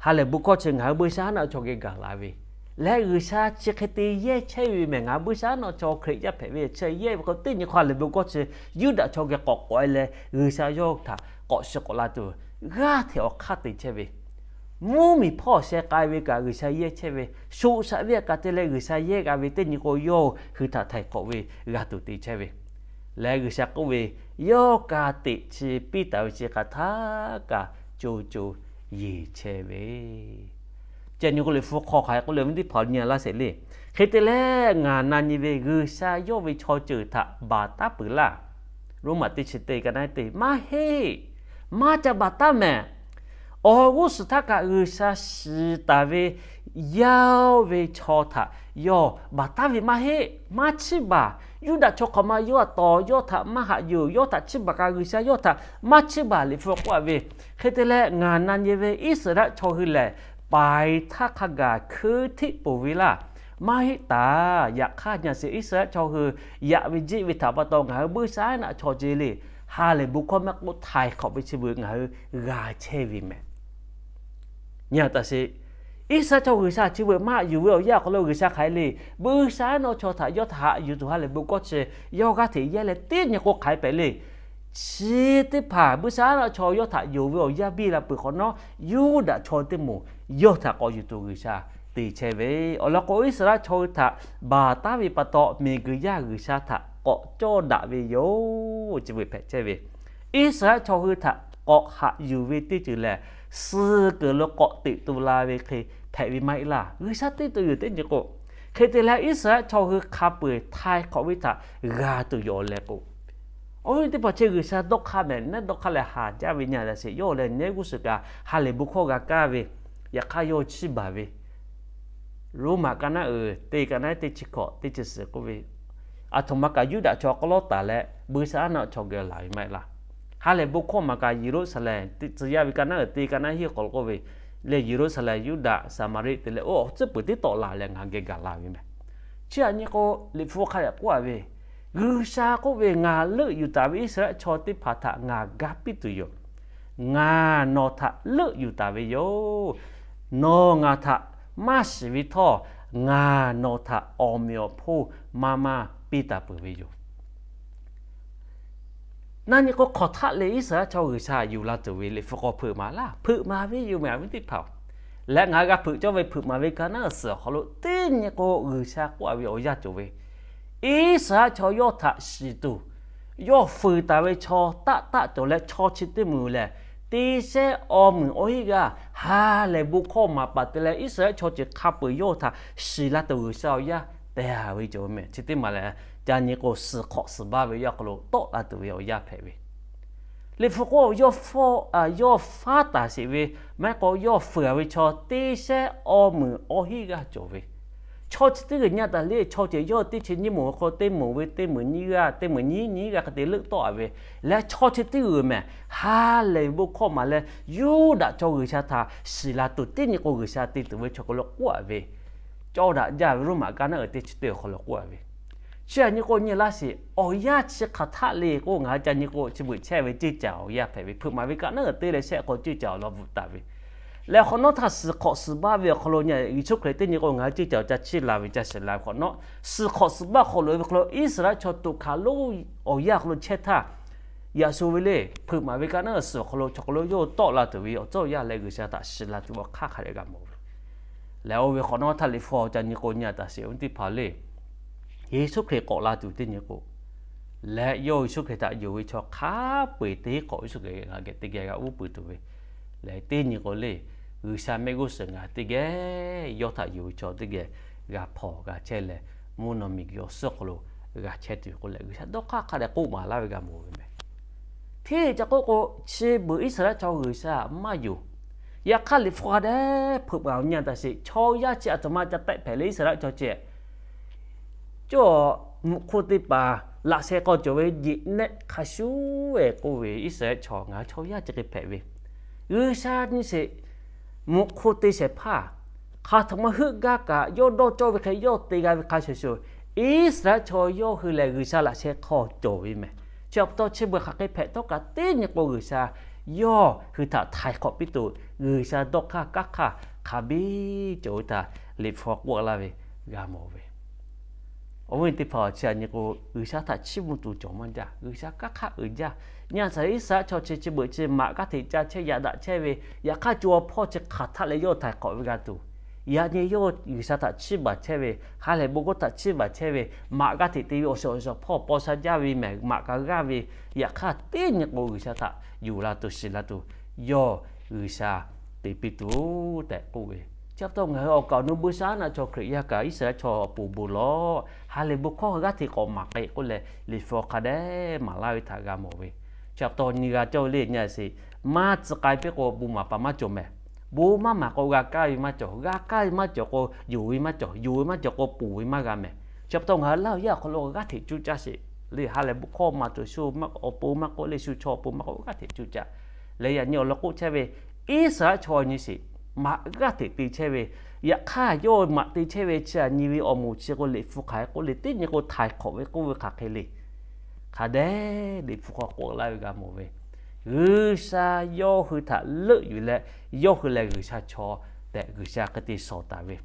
ha lehˬ bon hkawˇ chi ngaˬ hui buiˇshaˆaˉnaˆ chaw geh gaˬ la ve, leh G'uiˬsha chi hk'e te yehˇ chehˇ ve meh, ngaˬ hui buiˇshaˆaˉnaˆ chaw Hkriꞈ yaˇ hpehꞈ ve chi yehˇ ve k'o teˇ nyi hk'aw ha lehˬ bon hkawˇ chi Yuˇdaꞈ chaw geh k'awꞈ k'awꞈ e leh G'uiˬsha yawˇ htaꞈ k'awꞈ shiˍ k'awꞈ la tuˬ g'aˇ hteꞈ awˬ hk'aˇ te chehˇ ve, mvuhˇmiˬ hpawˇ sheh k'ai ve kaꞈ G'uiˬsha yehˇ chehˇ ve, shoꞈ shaꞈ ve kaꞈ te leh G'uiˬsha yehˇ g'a ve teˇ nyi k'o yawˇ hui htaꞈ htaiˍ hk'awꞈ ve g'a tuˬ te chehˇ ve, leh G'uiˬsha k'oˆ ve, yawˇ ka tiꞈ chi piˇ taˍ ve chi hk'aˬ htaˇ kaꞈ co co yeˬ chehˇ ve, chi nyi k'oˆ le hpu hk'aw hk'aˬ hk'e k'oˆ le ve teˇ hpaˍ nyi a laˇ sheˍ le. Hk'e te leh ngaˬ na nyi ve G'uiˬsha yawˇ ve chaw ceuˬ htaꞈ baˬ taˉ peuˬ laˇ. Roˉmaꞈ teˇ chi teˇ ka naˉ teˇ maˇ heˆ. Maˇ ca baˬ taˉ meh. Awˬ g'uˇ suhˍ htaˇ kaꞈ G'uiˬsha shiˍ taˍ ve yaˇ ve chaw htaꞈ yawˇ baˬ taˉ ve maˇ heˆ. Maˇ chiˇ baˬ. Yuˇdaꞈ chaw hk'awꞈ ma yawˇ htaꞈ tawˍ, yawˇ htaꞈ maˇ haꞈ yuˬ, yawˇ htaꞈ chiˇ baˬ kaꞈ G'uiˬsha yawˇ htaꞈ maˇ chiˇ baˬ. Liꞈ hpu k'oˆ a ve, hk'e te leh ngaˬ na nyi ve Iˉsaˍreˍlaˆ chaw hui lehˬ, paiˍ htaˇ hk'a gaˬ hkui hteˆ poˬ ve laˇ. Maˇ heˆ taˍ. Yaꞈ hk'aˇ nyi a sheˍ, Iˉsaˍreˍlaˆ chaw hui yaꞈ ve jiˆ ve htaꞈ pa taw ngaˬ hui buiˇshaˆaˉnaˆ chaw ce le, ha lehˬ bon hkawˇ maˇ k'oˆ htaiˍ hk'awꞈ ve chi beuꞈ ngaˬ hui g'a chehˇ ve mehˍ. Nyi a taˍ sheˍ, Iˉsaˍreˍlaˆ chaw G'uiˬsha chi beuꞈ maˇ haꞈ yuˬ ve awˬ yanˇ awˬ hk'aw lo G'uiˬsha hk'aˬ hk'e le, buiˇshaˆaˉnaˆ chaw htaꞈ yawˇ htaꞈ haꞈ yuˬ tuˬ ha lehˬ bon hkawˇ chi yawˇ g'aˇ hteꞈ yehˇ leh teˇ nyi k'o hk'aˬ hk'e hpehꞈ le. Chi teˇ hpaˍ buiˇshaˆaˉnaˆ chaw yawˇ htaꞈ yonˍ ve awˬ yanˇ biˇ la peuˬ hk'awꞈ nawˉ, Yuˇdaꞈ chaw teˇ moˍ yawˇ htaꞈ k'awꞈ yuˬ tuˬ G'uiˬsha te chehˇ ve awˬ lawn k'o, Iˉsaˍreˍlaˆ chaw hui htaꞈ baˬ taˉ ve pa taw miˬguiˬ yaˇ G'uiˬsha htaꞈ k'awꞈ cawˇ daꞈ ve yoˬ. Chi beuꞈ hpehꞈ chehˇ ve, Iˉsaˍreˍlaˆ chaw hui htaꞈ k'awꞈ haꞈ yuˬ ve teˇ ceuˬ lehˬ, suh kuiˬ lo k'awꞈ teꞈ tu la ve hk'e hpehꞈ ve maˇ heˆ laˇ. G'uiˬsha teˇ to yoˬ teˇ nyi k'o, hk'e te leh Iˉsaˍreˍlaˆ chaw hui hk'a peu-eˬ htaiˍ hk'awꞈ ve htaꞈ g'a tuˬ yoˬ leh k'o, awˬ viˉ teˇ hpaˍ chi G'uiˬsha dawˇ hk'aˇ mehˍ, neˉ dawˇ hk'aˇ leh haˍ jaˇ ve nyi a taˍ sheˍ. Yawˇ lehˬ neˉ g'uˇ suhˍ kaꞈ ha lehˬ bon hkawˇ g'a kaˇ ve, yaꞈ hk'aˇ yawˇ chiˇ baˬ ve Roˉmaꞈ ka naˉ uiˍ teˇ ka naˉ teˇ chi hkawꞈ teˇ chi suhˍ k'oˆ ve, aˬ htoꞈ ma kaꞈ Yuˇdaꞈ chaw k'aw lawˉ taˍ leh buiˇshaˆaˉnaˆ chaw geh laˬ ve maˇ heˆ laˇ. Ha lehˬ bon hkawˇ maˬ kaꞈ Yeˍruˆsaˍlehnˍ tcuh yaˇ ve ka naˉ uiˍ teˇ ka naˉ hiˆ k'awꞈ lo k'oˆ ve, leh Yeˍruˆsaˍlehnˍ, Yuˇdaꞈ, Saˍmaˍriˆ te leh oˇ awˬ tcuhˉ peuˬ tiˉ tawˆ la leh ngaˬ geh gaˬ la ve mehˍ. Chi aꞈ nyi k'o, Liꞈ hpu hk'a dehꞈ k'oˆ a ve, G'uiˬsha k'oˆ ve, Ngaˬ leuˆ yuˬ taˍ ve Iˉsaˍreˍlaˆ chaw teˇ hpaˍ htaꞈ ngaˬ gaˇ piˇ tuˬ yoˬ. Ngaˬ nawˬ htaꞈ leuˆ yuˬ taˍ ve yoˬ. Nawˬ ngaˬ htaꞈ maˇ shiˍ ve htawˇ, ngaˬ nawˬ htaꞈ awˬ meꞈ awˬ hponˇ maˇ maˇ piˇ taˍ peuˬ ve yoˬ. Na nyi k'o, hk'aw htaˆ leh Iˉsaˍreˍlaˆ chaw G'uiˬsha yuˬ la tuˬ ve Liꞈ hpu k'awꞈ hpeuꞈ maˍ laˇ. Hpeuꞈ maˍ ve yoˬ mehˍ, awˬ viˉ teˇ hpaˍ-oˬ. Leh ngaˬ hui g'a hpeuꞈ cawˇ ve hpeuꞈ maˍ ve ka naˉ suhˍ awˬ hk'aw lo teˇ nyi k'o, G'uiˬsha k'oˆ a ve awˬ yanˇ cawˬ ve, Iˉsaˍreˍlaˆ chaw yawˇ htaꞈ shiˍ tuˬ, yawˇ fuiˍ taˍ ve chaw taˆ taˆ cawˬ leh chaw chi teˇ moˍ lehˬ, teˇ shehnˉ awˬ meunˍ awˬ hinˉ g'aˇ ha lehˬ bon hkawˇ maˍ paˍ te leh Iˉsaˍreˍlaˆ chaw ceuˬ hk'a peu-eˬ yawˇ htaꞈ shiˍ la tuˬ G'uiˬsha awˬ yanˇ te a ve cawˬ ve mehˍ. Chi teˇ maˬ lehˬ, ca nyi k'o, suhˍ hk'awꞈ suhˍ baˇ ve awˬ yanˇ hk'aw lo tawˆ la tuˬ ve awˬ yanˇ hpehꞈ ve, Liꞈ hpu k'oˆ, yawˇ faˉ taˍ sheˍ ve, maˇ heˆ k'o yawˇ fuiˍ a ve chaw teˇ shehnˉ awˬ meunˍ awˬ hinˉ g'aˇ cawˬ ve, chaw chi teˇ g'uiˬ nyi a taˍ le. Chaw ceuˬ yawˇ teˇ chi nyiˇ moˍ awˬ hk'aw lo teˇ moˍ ve teˇ meunˍ nyiˇ g'aˇ, teˇ meunˍ nyiˇ nyiˇ g'aˇ hk'e te leuˆ tawˆ a ve, leh chaw chi teˇ g'uiˬ mehˍ ha lehˬ ve bon hkawˇ maˍ leh Yuˇdaꞈ chaw G'uiˬsha htaꞈ shiˍ la tuˬ teˇ nyi k'o, G'uiˬsha te tuˬ ve chaw hk'aw lo k'oˆ a ve, cawˇ daꞈ jaˇ ve Roˉmaꞈ ka naˉ uiˍ teˇ chi teˇ awˬ hk'aw lo k'oˆ a ve, chi aꞈ nyi k'o nyi laˇ sheˍ. Awˬ yanˇ chi hk'aˬ htaˆ le k'o, ngaˬ hui ca nyi k'o, chi beuꞈ chehˇ ve ceuˇ caˬ awˬ yanˇ hpehꞈ ve, hpeuꞈ maˍ ve ka naˉ uiˍ teˇ leh shehˆ k'o ceuˇ caˬ awˬ lawn bvuhꞈ taˍ ve, leh hk'awꞈ nawˉ htaˇ suhˍ hk'awꞈ suhˍ baˇ ve awˬ hk'aw lo nyi Yeˍsuˆ Hkriꞈ teˇ nyi k'o, ngaˬ hui ceuˇ caˬ awˬ ca chiˇ la ve ca shiˍ la ve hk'awꞈ nawˉ, suhˍ hk'awꞈ suhˍ baˇ hk'aw lo ve hk'aw lo Iˉsaˍreˍlaˆ chaw toꞈ hkanˍ lonˉ awˬ yanˇ hk'aw lo chehˇ htaˇ, yaꞈ shu ve le, hpeuꞈ maˍ ve ka naˉ uiˍ suhˍ awˬ hk'aw lo chaw hk'aw lo yawˇ hui tawˆ la tuˬ ve awˬ cawˇ awˬ yanˇ leh G'uiˬsha htaꞈ shiˍ la tuˬ ve awˬ hk'aˇ hk'a dehꞈ g'a mawˬ ve, leh oˇ ve hk'awꞈ nawˉ htaˇ Liꞈ hpu awˬ ca nyi k'o nyi a taˍ sheˍ, awˬ viˉ teˇ hpaˍ le, Yeˍsuˆ Hkriꞈ k'awꞈ la tuˬ teˇ nyi k'o, leh yawˇ Yeˍsuˆ Hkriꞈ htaꞈ yonˍ ve chaw hk'a peu-eˬ teˇ hk'awꞈ Yeˍsuˆ Hkriꞈ ngaˬ geh teˇ geh g'a uˉ peunˍ tuˬ ve, leh teˇ nyi k'o le, G'uiˬsha mehˆ g'uˇ suhˍ ngaˬ teˇ geh yawˇ htaꞈ yonˍ ve chaw teˇ geh g'a hpawnˬ g'a chehˇ leh, mvuhˇ naw miˬguiˬ awˬ suhˉ hk'aw lo g'a chehˇ tuˬ k'oˆ leh, G'uiˬsha dawˇ hk'aˇ hk'a dehꞈ k'oˆ maˍ laˇ ve g'a mawˬ ve mehˍ. Hteˇ ca k'oˆ k'o, chi beuꞈ Iˉsaˍreˍlaˆ chaw G'uiˬsha maˇ yonˍ. Yaꞈ hk'aˇ Liꞈ hpu hk'a dehꞈ hpeuꞈ maˍ awˬ nyi a taˍ sheˍ, chaw yaˇ chi aˬ htoꞈ ma ca tehˆ hpehꞈ leh Iˉsaˍreˍlaˆ chaw ceh cawˇ mvuhꞈ hk'oˆ teˇ hpaˍ laꞈ sheh hk'aw cawˬ ve jeꞈ nehˆ hk'a shuˍ-eˬ k'oˆ ve, Iˉsaˍreˍlaˆ chaw ngaˬ hui chaw yaˇ chi hk'e hpehꞈ ve, G'uiˬsha nyi sheˍ, mvuhꞈ hk'oˆ te shehˍ hpaˇ hk'aˬ htoꞈ ma heuˆ gaˇ kaꞈ, yawˇ dawˇ cawˇ ve hk'e yawˇ te g'a ve hk'a shuˍ shuˍ, Iˉsaˍreˍlaˆ chaw yawˇ hui lehˬ G'uiˬsha laꞈ sheh hk'aw cawˬ ve mehˍ. Chi pa taw chi beuꞈ hk'aˬ hk'e hpehꞈ htawˇ kaꞈ teˇ nyi k'o, G'uiˬsha yawˇ hui htaꞈ htaiˍ hk'awꞈ piˇ tuˬ, G'uiˬsha dawˇ hk'aˇ kanˉ hk'aˇ hk'a biˇ cawˬ ve htaꞈ Liꞈ hpu k'oˆ laˇ ve g'a mawˬ ve. Awˬ viˉ teˇ hpaˍ, chi aꞈ nyi k'o, G'uiˬsha htaꞈ chiˇ mvuh tuˬ cawˬ maˇ jaˇ. G'uiˬsha kanˉ hk'aˇ uiˍ jaˇ. Nyi a shaˍ Iˉsaˍreˍlaˆ chaw chi chi beuꞈ chi maꞈ g'aˇ hteꞈ ca chehˇ, yaꞈ daꞈ chehˇ ve, yaꞈ hk'aˇ co aw hpawˇ chi hk'aˬ htaˆ leh yawˇ htaiˍ hk'awꞈ ve g'a tuˬ, yaꞈ nyi yawˇ G'uiˬsha htaꞈ chiˇ baˬ chehˇ ve, ha lehˬ bon hkawˇ htaꞈ chiˇ baˬ chehˇ ve, maꞈ g'aˇ hteꞈ te ve awˬ shiˍ awˬ shiˍ hpawˇ paw sha jaˇ ve mehˍ, maꞈ kaꞈ g'aˇ ve, yaꞈ hk'aˇ teˇ nyi k'o G'uiˬsha htaꞈ yuˬ la tuˬ shiˍ la tuˬ, yawˇ G'uiˬsha te piˇ tuˬ tehꞈ k'oˆ ve. Chi pa taw ngaˬ hui awˬ kaˍ awˬ nu buiˇshaˆaˉnaˆ chaw Hkriꞈ yaˇ kaꞈ Iˉsaˍreˍlaˆ chaw awˬ pon bon lawˬ, ha lehˬ bon hkawˇ g'aˇ hteꞈ k'awꞈ maˍ k'ai k'oˆ leh Liꞈ hpu hk'a dehꞈ maˍ laˇ ve htaꞈ g'a mawˬ ve. Chi pa taw nyi g'a cawˇ ve le, nyi a sheˍ, maˇ tcuh k'ai piˇ k'o bon maˍ paˍ maˇ cawˬ mehˍ. Bon maˇ maˍ k'o g'a kaˇ ve maˇ cawˬ, g'a kaˇ ve maˇ cawˬ k'o yonˍ ve maˇ cawˬ, yonˍ ve maˇ cawˬ k'o ponˬ ve maˇ g'a mehˍ. Chi pa taw ngaˬ hui Laˇ huˍ yaˇ awˬ hk'aw lo g'aˇ hteꞈ cuˇ caˇ sheˍ le. Ha lehˬ bon hkawˇ maˍ tuˬ shu, awˬ pon maˇ k'oˆ le, shu chaw awˬ pon maˇ k'oˆ, g'aˇ hteꞈ cuˇ caˇ. Leh yaꞈ nyi awˬ lawn k'oˆ chehˇ ve, Iˉsaˍreˍlaˆ chaw nyi sheˍ, maꞈ g'aˇ hteꞈ te chehˇ ve, yaꞈ hk'aˇ yawˇ maꞈ te chehˇ ve chi aꞈ nyi ve awˬ moˍ chi k'o Liꞈ hpu hk'aˬ hk'e k'oˆ le, teˇ nyi k'o htaiˍ hk'awꞈ ve k'oˆ ve hk'aˬ hk'e le. Hk'a dehꞈ Liꞈ hpu hk'aw k'oˆ laˇ ve g'a mawˬ ve, G'uiˬsha yawˇ hui htaꞈ leuˆ yuˬ leh, yawˇ hui lehˬ G'uiˬsha chaw tehꞈ G'uiˬsha hk'e te shawˍ taˍ ve.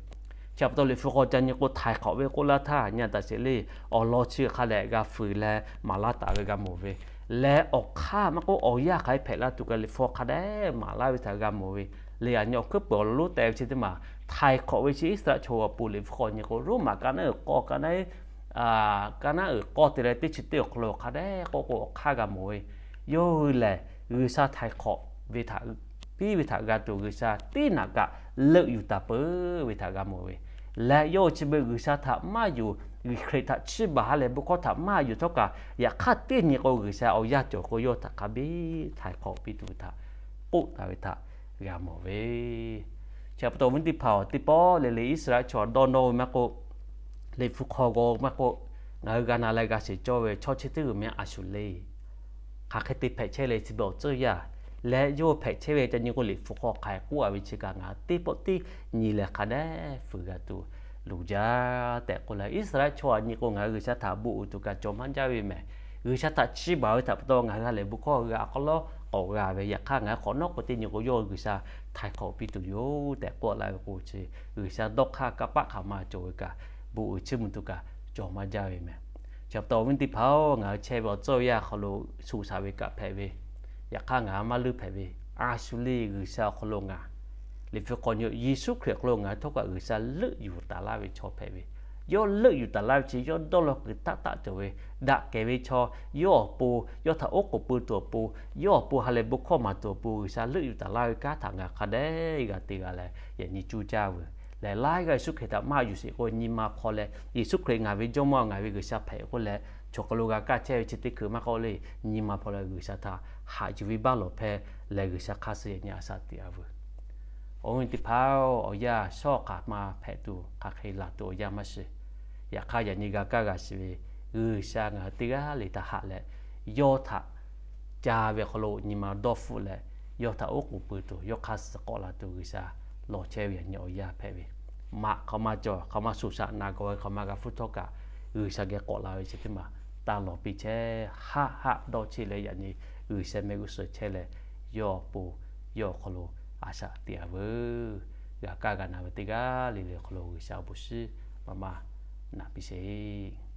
Chi pa taw Liꞈ hpu hk'aw ca nyi k'o htaiˍ hk'awꞈ ve k'oˆ laˇ htaˇ nyi taˍ sheˍ le. Awˬ lawn chi hk'a dehꞈ g'a fuiˍ leh maˍ laˇ taˍ ve g'a mawˬ ve, leh awˬ hk'aˇ maˇ k'oˆ awˬ yanˇ hk'aˬ hk'e hpehꞈ la tuˬ kaꞈ Liꞈ hpu hk'a dehꞈ maˍ laˇ ve htaꞈ g'a mawˬ ve. Leh yaꞈ nyi awˬ hkuiˉ peuˬ awˬ lawn lonˉ teh ve chi teˇ maˬ htaiˍ hk'awꞈ ve chi Iˉsaˍreˍlaˆ chaw awˬ pon Liꞈ hpu hk'aw nyi k'o Roˉmaꞈ ka naˉ uiˍ k'awˇ ka naˉ uiˍ k'awˇ te leh teˇ chi teˇ awˬ hk'aw lo hk'a dehꞈ k'oˆ k'o awˬ hk'aˇ g'a mawˬ ve, yawˇ hui lehˬ G'uiˬsha htaiˍ hk'awꞈ ve htaꞈ, piˇ ve htaꞈ g'a tuˬ G'uiˬsha teˇ naꞈ kaꞈ leuˆ yuˬ taˍ peuˬ ve htaꞈ g'a mawˬ ve. Leh yawˇ hui chi beuꞈ G'uiˬsha htaꞈ maˇ yuˬ, Hkriꞈ htaꞈ chiˇ baˬ ha lehˬ bon hkawˇ htaꞈ maˇ yuˬ htawˇ kaꞈ, yaꞈ hk'aˇ teˇ nyi k'o G'uiˬsha awˬ yanˇ cawˬ k'o yawˇ htaꞈ hk'a biˇ htaiˍ hk'awꞈ piˇ tuˬ ve htaꞈ k'oˆ taˍ ve htaꞈ g'a mawˬ ve. Chi pa taw awˬ viˉ teˇ hpaˍ-oˬ, teˇ pawˆ le le Iˉsaˍreˍlaˆ chaw dawˇ nawˇ ve maˇ k'oˆ, Liꞈ hpu hk'aw g'aw maˇ k'oˆ, ngaˬ hui g'a na leh g'a shiˍ cawˇ ve chaw chi teˇ g'uiˬ meh a shuˍ le. Hk'aˬ hk'e te hpehꞈ chehˇ le chi beuꞈ awˬ tcuhˇ yaˇ, leh yawˇ hpehꞈ chehˇ ve ca nyi k'o Liꞈ hpu hk'aw hk'aˬ hk'e k'oˆ a ve chi kaꞈ ngaˬ hui teˇ pawˆ teˇ nyi leh hk'a dehꞈ fuiˍ g'a tuˬ loˍ jaˇ tehꞈ k'oˆ leh, Iˉsaˍreˍlaˆ chaw aꞈ nyi k'o ngaˬ hui G'uiˬsha htaꞈ bon uiˍ tuˬ kaꞈ cawˬ maˇ jaˇ ve mehˍ. G'uiˬsha htaꞈ chiˇ baˬ ve htaꞈ pa taw ngaˬ hui ha lehˬ bon hkawˇ g'a k'aw lawˉ k'awꞈ g'a ve, yaꞈ hk'aˇ ngaˬ hui hk'awꞈ nawˉ k'o teˇ nyi k'o yawˇ G'uiˬsha htaiˍ hk'awꞈ piˇ tuˬ yoˬ tehꞈ k'oˆ laˇ ve k'o chi, G'uiˬsha dawˇ hk'aˇ kanˇ paˆ hk'aˬ ma cawˬ ve kaꞈ bon uiˍ chiˇ mvuh tuˬ kaꞈ cawˬ maˇ jaˇ ve mehˍ. Chi pa taw awˬ viˉ teˇ hpaˍ-oˬ, ngaˬ hui chehˇ ve awˬ tcuhˇ awˬ yanˇ hk'aw lo shu shaˍ ve kaꞈ hpehꞈ ve, yaꞈ hk'aˇ ngaˬ hui maˇ leuˆ hpehꞈ ve, a shuˍ le G'uiˬsha awˬ hk'aw lo ngaˬ Liꞈ hpu hk'aw nyi Yeˍsuˆ Hkriꞈ awˬ hk'aw lo ngaˬ hui htawˇ kaꞈ G'uiˬsha leuˆ yuˬ taˍ laˇ ve chaw hpehꞈ ve. Yawˇ leuˆ yuˬ taˍ laˇ ve chi yawˇ dawˇ law kuiˬ taˆ taˆ cawˬ ve, daꞈ kehˬ ve chaw, yawˇ awˬ pon, yawˇ htaꞈ oˉ k'oˍ pui tuˬ awˬ pon, yawˇ awˬ pon ha lehˬ bon hkawˇ maˍ tuˬ awˬ pon G'uiˬsha leuˆ yuˬ taˍ laˇ ve kanˉ htaꞈ ngaˬ hk'a dehꞈ g'a te g'a leh yaꞈ nyi cuˇ caˇ veuˬ. Lehˬ laiˉ g'aˇ Yeˍsuˆ Hkriꞈ htaꞈ maˇ yuˬ sheˍ k'o nyi ma hpaw leh Yeˍsuˆ Hkriꞈ ngaˬ ve Jawˇmawˇ ngaˬ ve G'uiˬsha hpehꞈ k'oˆ leh, chaw hk'aw lo g'a kaˇ chehˇ ve chi teˇ hkui maˇ k'oˆ le, nyi ma hpaw leh G'uiˬsha htaꞈ haꞈ yuˬ ve baˆ lawˬ hpehˇ leh G'uiˬsha hk'aˇ suh yaꞈ nyi a shaꞈ teꞈ a veuˬ. Awˬ viˉ teˇ hpaˍ-oˬ, awˬ yanˇ shawˉ hk'aˬ ma hpehꞈ tuˬ hk'aˬ hk'e laˬ tuˬ awˬ yanˇ maˇ shiˍ. Yaꞈ hk'aˇ yaꞈ nyi g'a kaˇ g'a shiˍ ve G'uiˬsha ngaˬ hui teˇ g'aˇ le htaꞈ haꞈ leh, yawˇ htaꞈ ca ve awˬ hk'aw lo nyi ma dawˇ hpfuhˆ leh, yawˇ htaꞈ oˉ k'oˍ pui tuˬ, yawˇ hk'aˇ suh k'awꞈ la tuˬ G'uiˬsha lawˬ chehˇ ve yaꞈ nyi awˬ yanˇ hpehꞈ ve. Maꞈ hk'aˬ ma cawˬ, hk'aˬ ma shoˍ shaꞈ na gawˬ ve hk'aˬ ma g'a hpfuhˇ htawˇ kaꞈ, G'uiˬsha geh k'awꞈ la ve chi teˇ maˬ taˇ lawˬ piˇ chehˇ. Haˆ haˆ dawˇ cheˇ leh yaꞈ nyi G'uiˬsha mehˆ g'uˇ suhˍ chehˇ leh, yawˇ awˬ pon, yawˇ awˬ hk'aw lo a shaꞈ teꞈ a veuˬ. G'a kaˇ g'a na ve teˇ g'aˇ le le awˬ hk'aw lo G'uiˬsha awˬ bon shinˉ maˇ maˇ naꞈ piˇ sheˍ.